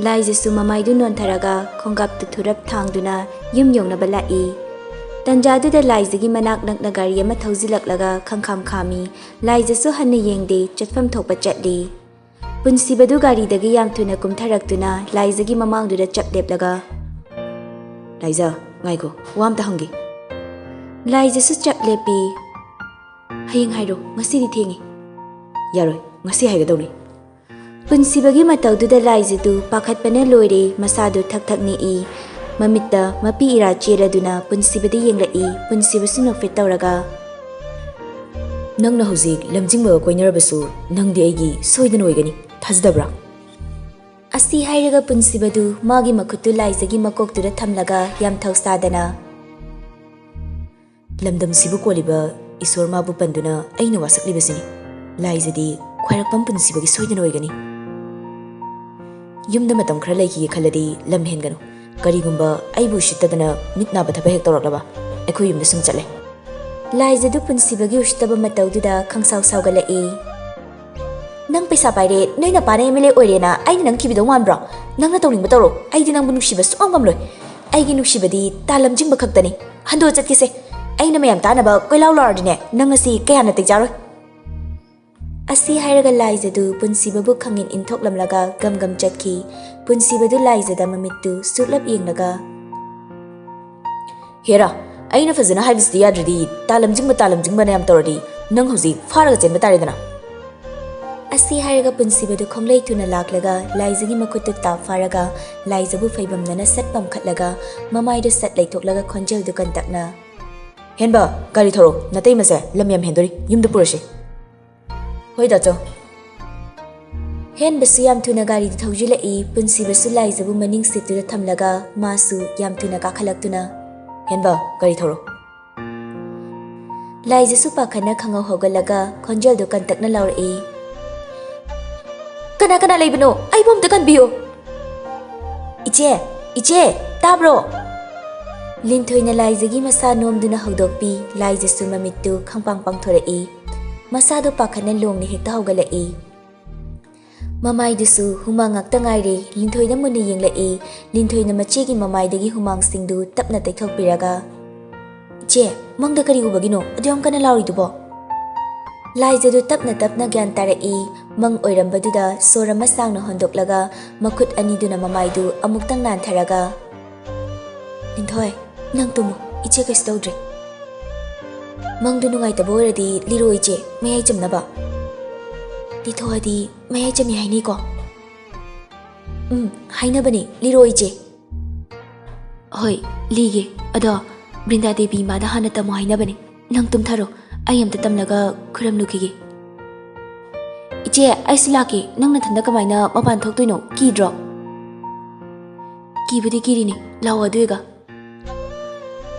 ꯂꯥꯏꯖꯁꯨ ꯃꯃꯥꯏꯗꯨ ꯅꯣꯟꯊꯔꯒ ꯈꯣꯡꯒꯥꯞꯇꯨ ꯊꯨꯔꯞ ꯊꯥꯡꯗꯨꯅ ꯌꯨꯝ ꯌꯧꯅꯕ ꯂꯥꯛꯏ꯫ ꯇꯟꯖꯥꯗꯨꯗ ꯂꯥꯏꯖꯒꯤ ꯃꯅꯥꯛ ꯅꯛꯅ ꯒꯥꯔꯤ ꯑꯃ ꯊꯧꯖꯤꯜꯂꯛꯂꯒ ꯈꯪꯈꯥꯝ ꯈꯥꯝꯃꯤ꯫ ꯂꯥꯏꯖꯁꯨ ꯍꯟꯅ ꯌꯦꯡꯗꯦ, ꯆꯠꯐꯝ ꯊꯣꯛꯄ ꯆꯠꯂꯤ꯫ ꯄꯨꯟꯁꯤꯕꯗꯨ ꯒꯥꯔꯤꯗꯒꯤ ꯌꯥꯝ ꯊꯨꯅ ꯀꯨꯝꯊꯔꯛꯇꯨꯅ ꯂꯥꯏꯖꯒꯤ ꯃꯃꯥꯡꯗꯨꯗ ꯆꯞ ꯂꯦꯞꯂꯒ, "ꯂꯥꯏꯖ, ꯉꯥꯏꯈꯣ, ꯋꯥ ꯑꯝꯇ ꯍꯪꯒꯦ꯫" ꯂꯥꯏꯖꯁꯨ ꯆꯞ ꯂꯦꯞꯄꯤ꯫ "ꯍꯌꯦꯡ ꯍꯥꯏꯔꯣ, ꯉꯁꯤꯗꯤ ꯊꯦꯡꯉꯤ꯫" "ꯌꯥꯔꯣꯏ, ꯉꯁꯤ ꯍꯥꯏꯒꯗꯧꯅꯤ꯫" ꯄꯨꯟꯁꯤꯕꯒꯤ ꯃꯇꯧꯗꯨꯗ ꯂꯥꯏꯖꯗꯨ ꯄꯥꯈꯠꯄꯅ ꯂꯣꯏꯔꯦ, ꯃꯁꯥꯗꯨ ꯊꯛ ꯊꯛ ꯅꯤꯛꯏ꯫ ꯃꯃꯤꯠꯇ ꯃꯄꯤ ꯏꯔꯥ ꯆꯦꯜꯂꯗꯨꯅ ꯄꯨꯟꯁꯤꯕꯗ ꯌꯦꯡꯂꯛꯏ꯫ ꯄꯨꯟꯁꯤꯕꯁꯨ ꯅꯣꯛꯐꯦꯠ ꯇꯧꯔꯒ, "ꯅꯪꯅ ꯍꯧꯖꯤꯛ ꯂꯝꯖꯤꯡꯕꯒ ꯀꯣꯏꯅꯔꯕꯁꯨ ꯅꯪꯗꯤ ꯑꯩꯒꯤ ꯁꯣꯏꯗꯅ ꯑꯣꯏꯒꯅꯤ, ꯊꯥꯖꯗꯕ꯭ꯔꯥ?" ꯑꯁꯤ ꯍꯥꯏꯔꯒ ꯄꯨꯟꯁꯤꯕꯗꯨ ꯃꯥꯒꯤ ꯃꯈꯨꯠꯇꯨ ꯂꯥꯏꯖꯒꯤ ꯃꯀꯣꯛꯇꯨꯗ ꯊꯝꯂꯒ ꯌꯥꯝ ꯊꯧꯁꯥꯗꯅ, "ꯂꯝꯗꯝꯁꯤꯕꯨ ꯀꯣꯜꯂꯤꯕ ꯏꯁꯣꯔ ꯃꯥꯕꯨ ꯄꯟꯗꯨꯅ ꯑꯩꯅ ꯋꯥꯁꯛꯂꯤꯕꯁꯤꯅꯤ꯫ ꯂꯥꯏꯖꯗꯤ ꯈ꯭ꯋꯥꯏꯔꯥꯛꯄꯝ ꯄꯨꯟꯁꯤꯕꯒꯤ ꯁꯣꯏꯗꯅ ꯑꯣꯏꯒꯅꯤ꯫ ꯌꯨꯝꯗ ꯃꯇꯝ ꯈꯔ ꯂꯩꯈꯤꯒꯦ ꯈꯜꯂꯗꯤ ꯂꯝ ꯍꯦꯟꯒꯅꯨ꯫ ꯀꯔꯤꯒꯨꯝꯕ ꯑꯩꯕꯨ ꯎꯁꯤꯠꯇꯗꯅ ꯃꯤꯠ ꯅꯥꯕ ꯊꯕꯛ ꯍꯦꯛ ꯇꯧꯔꯛꯂꯕ, ꯑꯩꯈꯣꯏ ꯌꯨꯝꯗ ꯁꯨꯝ ꯆꯠꯂꯦ꯫" ꯂꯥꯏꯖꯗꯨ ꯄꯨꯟꯁꯤꯕꯒꯤ ꯎꯁꯤꯠꯇꯕ ꯃꯇꯧꯗꯨꯗ ꯈꯪꯁꯥꯎ ꯁꯥꯎꯒꯠꯂꯛꯏ꯫ "ꯅꯪ ꯄꯩꯁꯥ ꯄꯥꯏꯔꯦ, ꯅꯣꯏ ꯅꯄꯥꯅ ꯑꯦꯝ ꯑꯦꯜ ꯑꯦ ꯑꯣꯏꯔꯦꯅ ꯑꯩꯅ ꯅꯪ ꯊꯤꯕꯤꯗꯧ ꯃꯥꯟꯕ꯭ꯔꯣ? ꯅꯪꯅ ꯇꯧꯅꯤꯡꯕ ꯇꯧꯔꯣ, ꯑꯩꯗꯤ ꯅꯪꯕꯨ ꯅꯨꯡꯁꯤꯕ ꯁꯨꯡꯉꯝ ꯉꯝꯂꯣꯏ꯫ ꯑꯩꯒꯤ ꯅꯨꯡꯁꯤꯕꯗꯤ ꯇꯥ ꯂꯝꯖꯤꯡꯕ ꯈꯛꯇꯅꯤ꯫ ꯍꯟꯗꯣꯛꯑ ꯆꯠꯀꯦꯁꯦ꯫ ꯑꯩꯅ ꯃꯌꯥꯝ ꯇꯥꯅꯕ ꯀꯣꯏꯂꯥꯎ ꯂꯥꯎꯔꯗꯤꯅꯦ, ꯅꯪ ꯉꯁꯤ ꯀꯌꯥ ꯅꯥꯇꯩ ꯆꯥꯔꯣꯏ꯫" ꯑꯁꯤ ꯍꯥꯏꯔꯒ ꯂꯥꯏꯖꯗꯨ ꯄꯨꯟꯁꯤꯕꯕꯨ ꯈꯪꯉꯤꯟ ꯏꯟꯊꯣꯛꯂꯝꯂꯒ ꯒꯝ ꯒꯝ ꯆꯠꯈꯤ꯫ ꯄꯨꯟꯁꯤꯕꯗꯨ ꯂꯥꯏꯖꯗ ꯃꯃꯤꯠꯇꯨ ꯁꯨꯛꯂꯞ ꯌꯦꯡꯂꯒ, "ꯍꯦꯔꯥ, ꯑꯩꯅ ꯐꯖꯅ ꯍꯥꯏꯕꯁꯤꯗꯤ ꯌꯥꯗ꯭ꯔꯗꯤ ꯇꯥ ꯂꯝꯖꯤꯡꯕ, ꯇꯥ ꯂꯝꯖꯤꯡꯕꯅ ꯌꯥꯝ ꯇꯧꯔꯗꯤ ꯅꯪ ꯍꯧꯖꯤꯛ ꯐꯥꯔꯒ ꯆꯦꯟꯕ ꯇꯥꯔꯦꯗꯅ꯫" ꯑꯁꯤ ꯍꯥꯏꯔꯒ ꯄꯨꯟꯁꯤꯕꯗꯨ ꯈꯣꯡꯂꯩ ꯊꯨꯅ ꯂꯥꯛꯂꯒ ꯂꯥꯏꯖꯒꯤ ꯃꯈꯨꯠꯇꯨ ꯇꯥꯞ ꯐꯥꯔꯒ ꯂꯥꯏꯖꯕꯨ ꯐꯩꯕꯝꯅꯅ ꯁꯠ ꯄꯝꯈꯠꯂꯒ ꯃꯃꯥꯏꯗꯨ ꯁꯠ ꯂꯩꯊꯣꯛꯂꯒ ꯈꯣꯟꯖꯦꯜꯗꯨ ꯀꯟꯇꯛꯅ, "ꯍꯦꯟꯕ, ꯒꯥꯔꯤ ꯊꯧꯔꯣ, ꯅꯇꯩꯃꯁꯦ ꯂꯝ ꯌꯥꯝ ꯍꯦꯟꯗꯣꯔꯤ, ꯌꯨꯝꯗ ꯄꯨꯔꯁꯤ꯫" "ꯍꯣꯏ ꯗꯥꯆꯧ꯫" ꯍꯦꯟꯕꯁꯨ ꯌꯥꯝ ꯊꯨꯅ ꯒꯥꯔꯤꯗꯨ ꯊꯧꯖꯤꯜꯂꯛꯏ꯫ ꯄꯨꯟꯁꯤꯕꯁꯨ ꯂꯥꯏꯖꯕꯨ ꯃꯅꯤꯡ ꯁꯤꯠꯇꯨꯗ ꯊꯝꯂꯒ ꯃꯥꯁꯨ ꯌꯥꯝ ꯊꯨꯅ ꯀꯥꯈꯠꯂꯛꯇꯨꯅ, "ꯍꯦꯟꯕ, ꯒꯥꯔꯤ ꯊꯧꯔꯣ꯫" ꯂꯥꯏꯖꯁꯨ ꯄꯥꯈꯠꯅ ꯈꯪꯍꯧ ꯍꯧꯒꯠꯂꯒ ꯈꯣꯟꯖꯦꯜꯗꯨ ꯀꯟꯇꯛꯅ ꯂꯥꯎꯔꯛꯏ, "ꯀꯅꯥ ꯀꯅꯥ ꯂꯩꯕꯅꯣ? ꯑꯩꯕꯨ ꯑꯝꯇ ꯀꯟꯕꯤꯌꯨ!" "ꯏꯆꯦ, ꯏꯆꯦ, ꯇꯥꯕ꯭ꯔꯣ?" ꯂꯤꯟꯊꯣꯏꯅ ꯂꯥꯏꯖꯒꯤ ꯃꯁꯥ ꯅꯣꯝꯗꯨꯅ ꯍꯧꯗꯣꯛꯄꯤ꯫ ꯂꯥꯏꯖꯁꯨ ꯃꯃꯤꯠꯇꯨ ꯈꯪꯄꯥꯡ ꯄꯥꯡꯊꯣꯔꯛꯏ꯫ ꯃꯁꯥꯗꯨ ꯄꯥꯈꯠꯅ ꯂꯣꯡꯅ ꯍꯦꯛꯇ ꯍꯧꯒꯠꯂꯛꯏ꯫ ꯃꯃꯥꯏꯗꯨꯁꯨ ꯍꯨꯃꯥꯡ ꯉꯥꯛꯇ ꯉꯥꯏꯔꯦ꯫ ꯂꯤꯟꯊꯣꯏꯗ ꯃꯨꯟꯅ ꯌꯦꯡꯂꯛꯏ꯫ ꯂꯤꯟꯊꯣꯏꯅ ꯃꯆꯦꯒꯤ ꯃꯃꯥꯏꯗꯒꯤ ꯍꯨꯃꯥꯡꯁꯤꯡꯗꯨ ꯇꯞꯅ ꯇꯩꯊꯣꯛꯄꯤꯔꯒ, "ꯏꯆꯦ, ꯃꯪꯗ ꯀꯔꯤ ꯎꯕꯒꯤꯅꯣ ꯑꯗꯨ ꯌꯥꯝ ꯀꯟꯅ ꯂꯥꯎꯔꯤꯗꯨꯕꯣ?" ꯂꯥꯏꯖꯗꯨ ꯇꯞꯅ ꯇꯞꯅ ꯒ꯭ꯌꯥꯟ ꯇꯥꯔꯛꯏ꯫ ꯃꯪ ꯑꯣꯏꯔꯝꯕꯗꯨꯗ ꯁꯣꯔ ꯑꯃ ꯁꯥꯡꯅ ꯍꯣꯟꯗꯣꯛꯂꯒ ꯃꯈꯨꯠ ꯑꯅꯤꯗꯨꯅ ꯃꯃꯥꯏꯗꯨ ꯑꯃꯨꯛꯇꯪ ꯅꯥꯟꯊꯔꯒ, "ꯂꯤꯟꯊꯣꯏ, ꯅꯪ ꯇꯨꯝꯃꯨ, ꯏꯆꯦ ꯀꯩꯁꯨ ꯇꯧꯗ꯭ꯔꯦ꯫" "ꯃꯪꯗꯨ ꯅꯨꯡꯉꯥꯏꯇꯕ ꯑꯣꯏꯔꯗꯤ ꯂꯤꯔꯣ ꯏꯆꯦ, ꯃꯌꯥꯏ ꯆꯝꯅꯕ꯫" "ꯂꯤꯊꯣꯛꯑꯗꯤ ꯃꯌꯥꯏ ꯆꯝꯃꯤ ꯍꯥꯏꯅꯩꯀꯣ?" "ꯎꯝ, ꯍꯥꯏꯅꯕꯅꯦ, ꯂꯤꯔꯣ ꯏꯆꯦ꯫" "ꯍꯣꯏ, ꯂꯤꯒꯦ꯫ ꯑꯗꯣ ꯕ꯭ꯔꯤꯟꯗꯥ ꯗꯦꯕꯤ ꯏꯃꯥꯗ ꯍꯥꯟꯅ ꯇꯝꯃꯣ ꯍꯥꯏꯅꯕꯅꯦ꯫ ꯅꯪ ꯇꯨꯝꯊꯔꯣ, ꯑꯩ ꯑꯝꯇ ꯇꯝꯂꯒ ꯈꯨꯔꯝꯂꯨꯈꯤꯒꯦ꯫" "ꯏꯆꯦ, ꯑꯩꯁꯨ ꯂꯥꯛꯀꯦ꯫ ꯅꯪ ꯅꯊꯟꯗ ꯀꯃꯥꯏꯅ ꯃꯄꯥꯟ ꯊꯣꯛꯇꯣꯏꯅꯣ? ꯀꯤꯗ꯭ꯔꯣ?" "ꯀꯤꯕꯨꯗꯤ ꯀꯤꯔꯤꯅꯦ꯫ ꯂꯥꯛꯑꯣ ꯑꯗꯨꯏꯒ꯫"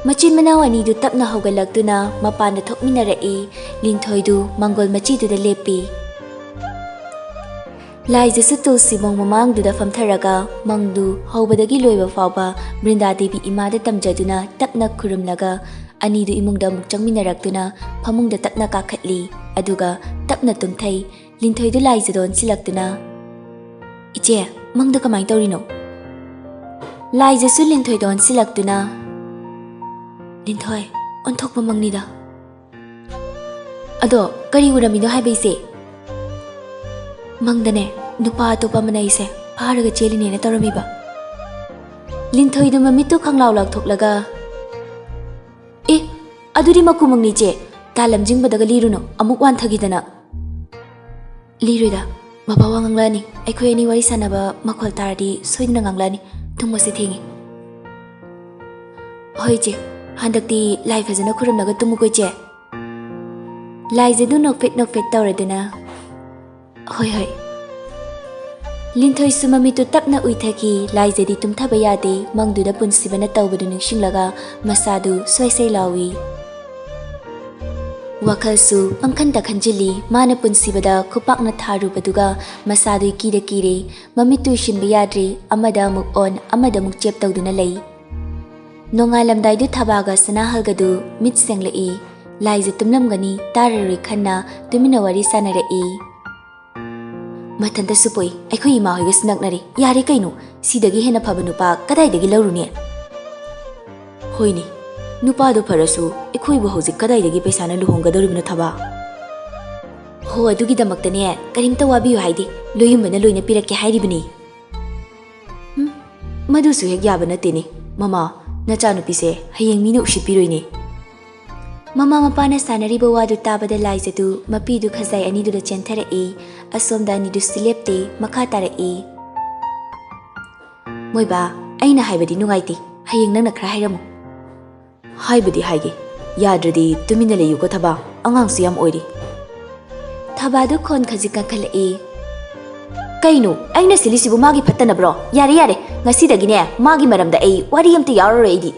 ꯃꯆꯤꯟ ꯃꯅꯥꯎ ꯑꯅꯤꯗꯨ ꯇꯞꯅ ꯍꯧꯒꯠꯂꯛꯇꯨꯅ ꯃꯄꯥꯟꯗ ꯊꯣꯛꯃꯤꯟꯅꯔꯛꯏ꯫ ꯂꯤꯟꯊꯣꯏꯗꯨ ꯃꯪꯒꯣꯜ ꯃꯆꯤꯗꯨꯗ ꯂꯦꯞꯄꯤ꯫ ꯂꯥꯏꯖꯁꯨ ꯇꯨꯜꯁꯤꯕꯣꯡ ꯃꯃꯥꯡꯗꯨꯗ ꯐꯝꯊꯔꯒ ꯃꯪꯗꯨ ꯍꯧꯕꯗꯒꯤ ꯂꯣꯏꯕ ꯐꯥꯎꯕ ꯕ꯭ꯔꯤꯟꯗꯥ ꯗꯦꯕꯤ ꯏꯃꯥꯗ ꯇꯝꯖꯗꯨꯅ ꯇꯞꯅ ꯈꯨꯔꯨꯝꯂꯒ ꯑꯅꯤꯗꯨ ꯏꯃꯨꯡꯗ ꯑꯃꯨꯛ ꯆꯪꯃꯤꯟꯅꯔꯛꯇꯨꯅ ꯐꯃꯨꯡꯗ ꯇꯞꯅ ꯀꯥꯈꯠꯂꯤ꯫ ꯑꯗꯨꯒ ꯇꯞꯅ ꯇꯨꯝꯊꯩ꯫ ꯂꯤꯟꯊꯣꯏꯗꯨ ꯂꯥꯏꯖꯗ ꯑꯣꯟꯁꯤꯜꯂꯛꯇꯨꯅ, "ꯏꯆꯦ, ꯃꯪꯗ ꯀꯃꯥꯏ ꯇꯧꯔꯤꯅꯣ?" ꯂꯥꯏꯖꯁꯨ ꯂꯤꯟꯊꯣꯏꯗ ꯑꯣꯟꯁꯤꯜꯂꯛꯇꯨꯅ, "ꯂꯤꯟꯊꯣꯏ, ꯑꯣꯟꯊꯣꯛꯄ ꯃꯪꯅꯤꯗ꯫" "ꯑꯗꯣ ꯀꯔꯤ ꯎꯔꯝꯃꯤꯅꯣ ꯍꯥꯏꯕ, ꯏꯆꯦ?" "ꯃꯪꯗꯅꯦ, ꯅꯨꯄꯥ ꯑꯇꯣꯞꯄ ꯑꯃꯅ ꯑꯩꯁꯦ ꯐꯥꯔꯒ ꯆꯦꯜꯂꯤꯅꯦꯅ ꯇꯧꯔꯝꯃꯤꯕ꯫" ꯂꯤꯟꯊꯣꯏꯗꯨ ꯃꯃꯤꯠꯇꯨ ꯈꯪꯂꯥꯎ ꯂꯥꯎꯊꯣꯛꯂꯒ, "ꯑꯦ, ꯑꯗꯨꯗꯤ ꯃꯀꯨ ꯃꯪꯅꯤ ꯏꯆꯦ, ꯇꯥ ꯂꯝꯖꯤꯡꯕꯗꯒ ꯂꯤꯔꯨꯅꯨ, ꯑꯃꯨꯛ ꯋꯥꯟꯊꯈꯤꯗꯅ꯫" ꯂꯤꯔꯣꯏꯗ, ꯕꯕꯥ ꯋꯥ ꯉꯥꯡꯂꯛꯑꯅꯤ꯫ ꯑꯩꯈꯣꯏ ꯑꯅꯤ ꯋꯥꯔꯤ ꯁꯥꯟꯅꯕ ꯃꯈꯣꯜ ꯇꯥꯔꯗꯤ ꯁꯣꯏꯗꯅ ꯉꯥꯡꯂꯛꯑꯅꯤ꯫ ꯇꯨꯝꯃꯁꯦ, ꯊꯦꯡꯉꯦ꯫ ꯍꯣꯏ ꯏꯆꯦ, ꯍꯟꯗꯛꯇꯤ ꯂꯥꯏ ꯐꯖꯅ ꯈꯨꯔꯨꯝꯂꯒ ꯇꯨꯝꯃꯨꯀꯣ ꯏꯆꯦ꯫ ꯂꯥꯏꯖꯗꯨ ꯅꯣꯛꯐꯦꯠ ꯅꯣꯛꯐꯦꯠ ꯇꯧꯔꯗꯨꯅ, ꯍꯣꯏ ꯍꯣꯏ꯫ ꯂꯤꯟꯊꯣꯏꯁꯨ ꯃꯃꯤꯠꯇꯨ ꯇꯞꯅ ꯎꯏꯊꯈꯤ꯫ ꯂꯥꯏꯖꯗꯤ ꯇꯨꯝꯊꯕ ꯌꯥꯗꯦ꯫ ꯃꯪꯗꯨꯗ ꯄꯨꯟꯁꯤꯕꯅ ꯇꯧꯕꯗꯨ ꯅꯤꯡꯁꯤꯡꯂꯒ ꯃꯁꯥꯗꯨ ꯁ꯭ꯋꯥꯏ ꯁ꯭ꯋꯥꯏ ꯂꯥꯎꯏ꯫ ꯋꯥꯈꯜꯁꯨ ꯄꯪꯈꯟꯗ ꯈꯟꯖꯤꯜꯂꯤ꯫ ꯃꯥꯅ ꯄꯨꯟꯁꯤꯕꯗ ꯈꯨꯄꯥꯛꯅ ꯊꯥꯔꯨꯕꯗꯨꯒ ꯃꯁꯥꯗꯨ ꯏꯀꯤꯗ ꯀꯤꯔꯦ꯫ ꯃꯃꯤꯠꯇꯨ ꯎꯏꯁꯤꯟꯕ ꯌꯥꯗ꯭ꯔꯦ꯫ ꯑꯃꯗ ꯑꯃꯨꯛ ꯑꯣꯟ, ꯑꯃꯗ ꯑꯃꯨꯛ ꯆꯦꯞ ꯇꯧꯗꯨꯅ ꯂꯩ꯫ ꯅꯣꯡꯉꯥꯜꯂꯝꯗꯥꯏꯗꯨ ꯊꯕꯥꯒ ꯁꯅꯥꯍꯜꯒꯗꯨ ꯃꯤꯠ ꯁꯦꯡꯂꯛꯏ꯫ ꯂꯥꯏꯖ ꯇꯨꯝꯂꯝꯒꯅꯤ, ꯇꯥꯔꯔꯣꯏ ꯈꯟꯅ ꯇꯨꯃꯤꯟꯅ ꯋꯥꯔꯤ ꯁꯥꯟꯅꯔꯛꯏ꯫ ꯃꯊꯟꯇꯁꯨ ꯄꯣꯛꯏ, ꯑꯩꯈꯣꯏ ꯏꯃꯥ ꯍꯣꯏꯒꯁꯨ ꯅꯛꯅꯔꯦ꯫ ꯌꯥꯔꯦ ꯀꯩꯅꯣ, ꯁꯤꯗꯒꯤ ꯍꯦꯟꯅ ꯐꯕ ꯅꯨꯄꯥ ꯀꯗꯥꯏꯗꯒꯤ ꯂꯧꯔꯨꯅꯤ? ꯍꯣꯏꯅꯦ, ꯅꯨꯄꯥꯗꯣ ꯐꯔꯁꯨ ꯑꯩꯈꯣꯏꯕꯨ ꯍꯧꯖꯤꯛ ꯀꯗꯥꯏꯗꯒꯤ ꯄꯩꯁꯥꯅ ꯂꯨꯍꯣꯡꯒꯗꯧꯔꯤꯕꯅꯣ ꯊꯕꯥ? ꯍꯣ, ꯑꯗꯨꯒꯤꯗꯃꯛꯇꯅꯦ ꯀꯔꯤꯝꯇ ꯋꯥꯕꯤꯌꯨ ꯍꯥꯏꯗꯦ, ꯂꯣꯏꯌꯨꯝꯕꯅ ꯂꯣꯏꯅ ꯄꯤꯔꯛꯀꯦ ꯍꯥꯏꯔꯤꯕꯅꯤ꯫ ꯎꯝ, ꯃꯗꯨꯁꯨ ꯍꯦꯛ ꯌꯥꯕ ꯅꯠꯇꯦꯅꯦ꯫ ꯃꯃꯥ, ꯅꯆꯥꯅꯨꯄꯤꯁꯦ ꯍꯌꯦꯡ ꯃꯤꯅ ꯎꯁꯤꯠꯄꯤꯔꯣꯏꯅꯦ꯫ ꯃꯃꯥ ꯃꯄꯥꯅ ꯁꯥꯟꯅꯔꯤꯕ ꯋꯥꯗꯨ ꯇꯥꯕꯗ ꯂꯥꯏꯖꯗꯨ ꯃꯄꯤꯗꯨ ꯈꯖꯥꯏ ꯑꯅꯤꯗꯨꯗ ꯆꯦꯟꯊꯔꯛꯏ꯫ ꯑꯁꯣꯝꯗ ꯑꯅꯤꯗꯨꯁꯨ ꯂꯦꯞꯇꯦ, ꯃꯈꯥ ꯇꯥꯔꯛꯏ꯫ ꯃꯣꯏꯕꯥ, ꯑꯩꯅ ꯍꯥꯏꯕꯗꯤ ꯅꯨꯡꯉꯥꯏꯇꯦ, ꯍꯌꯦꯡ ꯅꯪꯅ ꯈꯔ ꯍꯥꯏꯔꯝꯃꯨ꯫ ꯍꯥꯏꯕꯨꯗꯤ ꯍꯥꯏꯒꯦ, ꯌꯥꯗ꯭ꯔꯗꯤ ꯇꯨꯃꯤꯟꯅ ꯂꯩꯌꯨꯀꯣ ꯊꯕꯥ, ꯑꯉꯥꯡꯁꯨ ꯌꯥꯝ ꯑꯣꯏꯔꯤ꯫ ꯊꯕꯥꯗꯨ ꯈꯣꯟ ꯈꯖꯤꯛ ꯀꯟꯈꯠꯂꯛꯏ꯫ ꯀꯩꯅꯣ, ꯑꯩꯅ ꯁꯤꯜꯂꯤꯁꯤꯕꯨ ꯃꯥꯒꯤ ꯐꯠꯇꯅꯕ꯭ꯔꯣ? ꯌꯥꯔꯦ, ꯌꯥꯔꯦ, ꯉꯁꯤꯗꯒꯤꯅꯦ ꯃꯥꯒꯤ ꯃꯔꯝꯗ ꯑꯩ ꯋꯥꯔꯤ ꯑꯝꯇ ꯌꯥꯎꯔꯔꯣꯏ ꯑꯩꯗꯤ꯫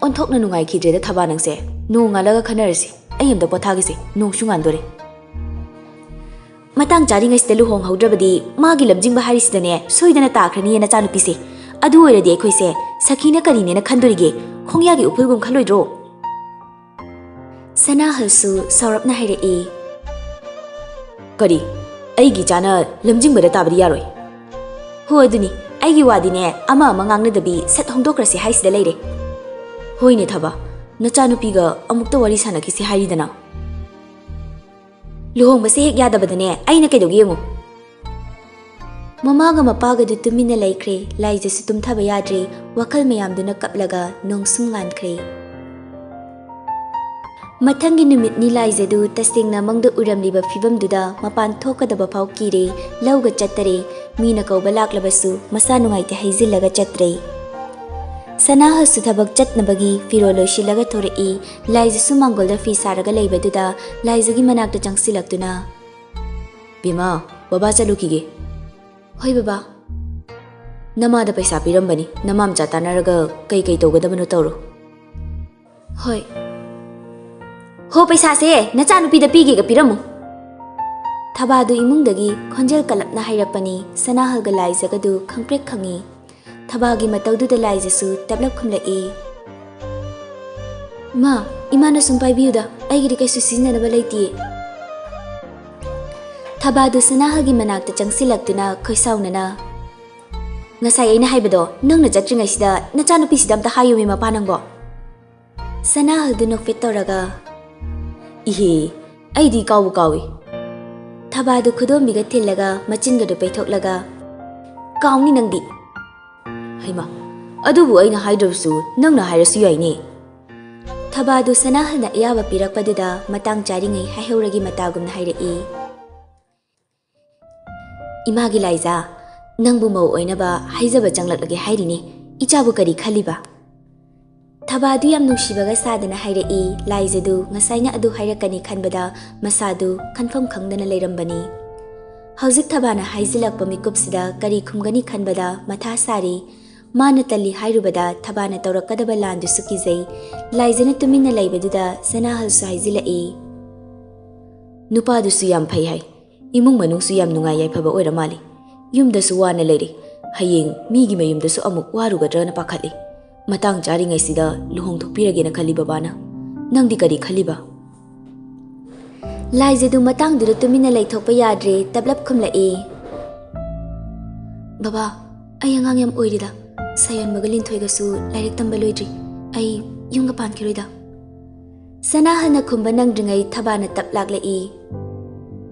ꯑꯣꯟꯊꯣꯛꯅ ꯅꯨꯡꯉꯥꯏꯈꯤꯗ꯭ꯔꯦꯗ ꯊꯕꯥ ꯅꯪꯁꯦ꯫ ꯅꯣꯡꯉꯥꯜꯂꯒ ꯈꯟꯅꯔꯁꯤ, ꯑꯩ ꯑꯝꯇ ꯄꯣꯊꯥꯒꯦꯁꯦ, ꯅꯣꯡꯁꯨ ꯉꯥꯟꯗꯣꯔꯦ꯫ ꯃꯇꯥꯡ ꯆꯥꯔꯤꯉꯩꯁꯤꯗ ꯂꯨꯍꯣꯡꯍꯧꯗ꯭ꯔꯕꯗꯤ ꯃꯥꯒꯤ ꯂꯝꯖꯤꯡꯕ ꯍꯥꯏꯔꯤꯁꯤꯗꯅꯦ ꯁꯣꯏꯗꯅ ꯇꯥꯈ꯭ꯔꯅꯤꯌꯦ ꯅꯆꯥꯅꯨꯄꯤꯁꯦ꯫ ꯑꯗꯨ ꯑꯣꯏꯔꯗꯤ ꯑꯩꯈꯣꯏꯁꯦ ꯁꯈꯤꯅ ꯀꯔꯤꯅꯦꯅ ꯈꯟꯗꯣꯔꯤꯒꯦ? ꯈꯣꯡꯌꯥꯒꯤ ꯎꯐꯨꯜꯒꯨꯝ ꯈꯜꯂꯣꯏꯗ꯭ꯔꯣ? ꯁꯅꯥꯍꯜꯁꯨ ꯁꯥꯎꯔꯞꯅ ꯍꯥꯏꯔꯛꯏ꯫ ꯀꯔꯤ? ꯑꯩꯒꯤ ꯏꯆꯥꯅ ꯂꯝꯖꯤꯡꯕꯗ ꯇꯥꯕꯗꯤ ꯌꯥꯔꯣꯏ꯫ ꯍꯣ, ꯑꯗꯨꯅꯤ, ꯑꯩꯒꯤ ꯋꯥꯗꯤꯅꯦ ꯑꯃ ꯑꯃ ꯉꯥꯡꯅꯗꯕꯤ ꯁꯠ ꯍꯣꯡꯗꯣꯛꯈ꯭ꯔꯁꯤ ꯍꯥꯏꯁꯤꯗ ꯂꯩꯔꯦ꯫ ꯍꯣꯏꯅꯦ ꯊꯕꯥ, ꯅꯆꯥꯅꯨꯄꯤꯒ ꯑꯃꯨꯛꯇ ꯋꯥꯔꯤ ꯁꯥꯟꯅꯈꯤꯁꯤ ꯍꯥꯏꯔꯤꯗꯅ꯫ ꯂꯨꯍꯣꯡꯕꯁꯦ ꯍꯦꯛ ꯌꯥꯗꯕꯗꯅꯦ ꯑꯩꯅ ꯀꯩꯗꯧꯒꯦ ꯌꯦꯡꯉꯨ꯫ ꯃꯃꯥꯒ ꯃꯄꯥꯒꯗꯨ ꯇꯨꯃꯤꯟꯅ ꯂꯩꯈ꯭ꯔꯦ꯫ ꯂꯥꯏꯖꯁꯨ ꯇꯨꯝꯊꯕ ꯌꯥꯗ꯭ꯔꯦ꯫ ꯋꯥꯈꯜ ꯃꯌꯥꯝꯗꯨꯅ ꯀꯞꯂꯒ ꯅꯣꯡꯁꯨꯝ ꯉꯥꯟꯈ꯭ꯔꯦ꯫ ꯃꯊꯪꯒꯤ ꯅꯨꯃꯤꯠꯅꯤ ꯂꯥꯏꯖꯗꯨ ꯇꯁꯦꯡꯅ ꯃꯪꯗ ꯎꯔꯝꯂꯤꯕ ꯐꯤꯕꯝꯗꯨꯗ ꯃꯄꯥꯟ ꯊꯣꯛꯀꯗꯕ ꯐꯥꯎ ꯀꯤꯔꯦ, ꯂꯧꯒ ꯆꯠꯇꯔꯦ, ꯃꯤꯅ ꯀꯧꯕ ꯂꯥꯛꯂꯕꯁꯨ ꯃꯁꯥ ꯅꯨꯡꯉꯥꯏꯇꯦ ꯍꯥꯏꯖꯤꯜꯂꯒ ꯆꯠꯇ꯭ꯔꯦ꯫ ꯁꯅꯥꯍꯜꯁꯨ ꯊꯕꯛ ꯆꯠꯅꯕꯒꯤ ꯐꯤꯔꯣꯜ ꯂꯣꯏꯁꯤꯜꯂꯒ ꯊꯣꯔꯛꯏ꯫ ꯂꯥꯏꯖꯁꯨ ꯃꯥꯡꯒꯣꯜꯗ ꯐꯤ ꯁꯥꯔꯒ ꯂꯩꯕꯗꯨꯗ ꯂꯥꯏꯖꯒꯤ ꯃꯅꯥꯛꯇ ꯆꯪꯁꯤꯜꯂꯛꯇꯨꯅ, "ꯕꯦꯝꯃ, ꯕꯕꯥ ꯆꯠꯂꯨꯈꯤꯒꯦ꯫" "ꯍꯣꯏ ꯕꯕꯥ꯫" "ꯅꯃꯥꯗ ꯄꯩꯁꯥ ꯄꯤꯔꯝꯕꯅꯤ, ꯅꯃꯥ ꯃꯆꯥ ꯇꯥꯟꯅꯔꯒ ꯀꯩ ꯀꯩ ꯇꯧꯒꯗꯕꯅꯣ ꯇꯧꯔꯣ꯫" "ꯍꯣꯏ꯫" "ꯍꯣ, ꯄꯩꯁꯥꯁꯦ ꯅꯆꯥꯅꯨꯄꯤꯗ ꯄꯤꯒꯦꯒ ꯄꯤꯔꯝꯃꯨ꯫" ꯊꯕꯥꯗꯨ ꯏꯃꯨꯡꯗꯒꯤ ꯈꯣꯟꯖꯦꯜ ꯀꯜꯂꯞꯅ ꯍꯥꯏꯔꯛꯄꯅꯤ꯫ ꯁꯅꯥꯍꯜꯒ ꯂꯥꯏꯖꯒꯗꯨ ꯈꯪꯄ꯭ꯔꯦꯛ ꯈꯪꯉꯤ꯫ ꯊꯕꯥꯒꯤ ꯃꯇꯧꯗꯨꯗ ꯂꯥꯏꯖꯁꯨ ꯇꯞꯂꯞ ꯈꯨꯝꯂꯛꯏ, "ꯃꯥ, ꯏꯃꯥꯅ ꯁꯨꯝ ꯄꯥꯏꯕꯤꯌꯨꯗ, ꯑꯩꯒꯤꯗꯤ ꯀꯩꯁꯨ ꯁꯤꯖꯤꯟꯅꯅꯕ ꯂꯩꯇꯤꯌꯦ꯫" ꯊꯕꯥꯗꯨ ꯁꯅꯥꯍꯜꯒꯤ ꯃꯅꯥꯛꯇ ꯆꯪꯁꯤꯜꯂꯛꯇꯨꯅ ꯈꯣꯏꯁꯥꯎꯅꯅ, "ꯉꯁꯥꯏ ꯑꯩꯅ ꯍꯥꯏꯕꯗꯣ ꯅꯪꯅ ꯆꯠꯇ꯭ꯔꯤꯉꯩꯁꯤꯗ ꯅꯆꯥꯅꯨꯄꯤꯁꯤꯗ ꯑꯝꯇ ꯍꯥꯏꯌꯨꯃꯤ ꯃꯄꯥ ꯅꯪꯕꯣ꯫" ꯁꯅꯥꯍꯜꯗꯨ ꯅꯣꯛꯐꯦꯠ ꯇꯧꯔꯒ, "ꯏꯍꯦ, ꯑꯩꯗꯤ ꯀꯥꯎꯕꯨ ꯀꯥꯎꯏ꯫" ꯊꯕꯥꯗꯨ ꯈꯨꯗꯣꯝꯕꯤꯒ ꯊꯤꯜꯂꯒ ꯃꯆꯤꯟꯒꯗꯨ ꯄꯩꯊꯣꯛꯂꯒ, "ꯀꯥꯎꯅꯤ ꯅꯪꯗꯤ꯫" "ꯍꯩꯃꯥ, ꯑꯗꯨꯕꯨ ꯑꯩꯅ ꯍꯥꯏꯗ꯭ꯔꯕꯁꯨ ꯅꯪꯅ ꯍꯥꯏꯔꯁꯨ ꯌꯥꯏꯅꯦ꯫" ꯊꯕꯥꯗꯨ ꯁꯅꯥꯍꯜꯅ ꯑꯌꯥꯕ ꯄꯤꯔꯛꯄꯗꯨꯗ ꯃꯇꯥꯡ ꯆꯥꯔꯤꯉꯩ ꯍꯥꯏꯍꯧꯔꯒꯤ ꯃꯇꯥꯒꯨꯝꯅ ꯍꯥꯏꯔꯛꯏ꯫ "ꯏꯃꯥꯒꯤ ꯂꯥꯏꯖꯥ, ꯅꯪꯕꯨ ꯃꯧ ꯑꯣꯏꯅꯕ ꯍꯥꯏꯖꯕ ꯆꯪꯂꯛꯂꯒꯦ ꯍꯥꯏꯔꯤꯅꯤ꯫ ꯏꯆꯥꯕꯨ ꯀꯔꯤ ꯈꯜꯂꯤꯕ?" ꯊꯕꯥꯗꯨ ꯌꯥꯝ ꯅꯨꯡꯁꯤꯕꯒ ꯁꯥꯗꯅ ꯍꯥꯏꯔꯛꯏ꯫ ꯂꯥꯏꯖꯗꯨ ꯉꯁꯥꯏꯅ ꯑꯗꯨ ꯍꯥꯏꯔꯛꯀꯅꯤ ꯈꯟꯕꯗ ꯃꯁꯥꯗꯨ ꯈꯟꯐꯝ ꯈꯪꯗꯅ ꯂꯩꯔꯝꯕꯅꯤ꯫ ꯍꯧꯖꯤꯛ ꯊꯕꯥꯅ ꯍꯥꯏꯖꯤꯜꯂꯛꯄ ꯃꯤꯀꯨꯞꯁꯤꯗ ꯀꯔꯤ ꯈꯨꯝꯒꯅꯤ ꯈꯟꯕꯗ ꯃꯊꯥ ꯁꯥꯔꯤ꯫ ꯃꯥꯅ ꯇꯜꯂꯤ ꯍꯥꯏꯔꯨꯕꯗ ꯊꯕꯥꯅ ꯇꯧꯔꯛꯀꯗꯕ ꯂꯥꯟꯗꯨꯁꯨ ꯀꯤꯖꯩ꯫ ꯂꯥꯏꯖꯅ ꯇꯨꯃꯤꯟꯅ ꯂꯩꯕꯗꯨꯗ ꯁꯅꯥꯍꯜꯁꯨ ꯍꯥꯏꯖꯤꯜꯂꯛꯏ, "ꯅꯨꯄꯥꯗꯨꯁꯨ ꯌꯥꯝ ꯐꯩ ꯍꯥꯏ, ꯏꯃꯨꯡ ꯃꯅꯨꯡꯁꯨ ꯌꯥꯝ ꯅꯨꯡꯉꯥꯏ ꯌꯥꯏꯐꯕ ꯑꯣꯏꯔ ꯃꯥꯜꯂꯤ꯫ ꯌꯨꯝꯗꯁꯨ ꯋꯥꯅ ꯂꯩꯔꯤ꯫ ꯍꯌꯦꯡ ꯃꯤꯒꯤ ꯃꯌꯨꯝꯗꯁꯨ ꯑꯃꯨꯛ ꯋꯥꯔꯨꯒꯗ꯭ꯔꯅ ꯄꯥꯈꯠꯂꯤ꯫ ꯃꯇꯥꯡ ꯆꯥꯔꯤꯉꯩꯁꯤꯗ ꯂꯨꯍꯣꯡꯊꯣꯛꯄꯤꯔꯒꯦꯅ ꯈꯜꯂꯤ ꯕꯕꯥꯅ꯫ ꯅꯪꯗꯤ ꯀꯔꯤ ꯈꯜꯂꯤꯕ?" ꯂꯥꯏꯖꯗꯨ ꯃꯇꯥꯡꯗꯨꯗ ꯇꯨꯃꯤꯟꯅ ꯂꯩꯊꯣꯛꯄ ꯌꯥꯗ꯭ꯔꯦ, ꯇꯞꯂꯞ ꯈꯨꯝꯂꯛꯏ, "ꯕꯕꯥ, ꯑꯩ ꯑꯉꯥꯡ ꯌꯥꯝ ꯑꯣꯏꯔꯤꯗ꯫ ꯁꯥꯌꯣꯟꯕꯒ ꯂꯤꯟꯊꯣꯏꯒꯁꯨ ꯂꯥꯏꯔꯤꯛ ꯇꯝꯕ ꯂꯣꯏꯗ꯭ꯔꯤ꯫ ꯑꯩ ꯌꯨꯝꯒ ꯄꯥꯟꯈꯤꯔꯣꯏꯗ꯫" ꯁꯅꯥꯍꯜꯅ ꯈꯨꯝꯕ ꯅꯪꯗ꯭ꯔꯤꯉꯩ ꯊꯕꯥꯅ ꯇꯞ ꯂꯥꯛꯂꯛꯏ,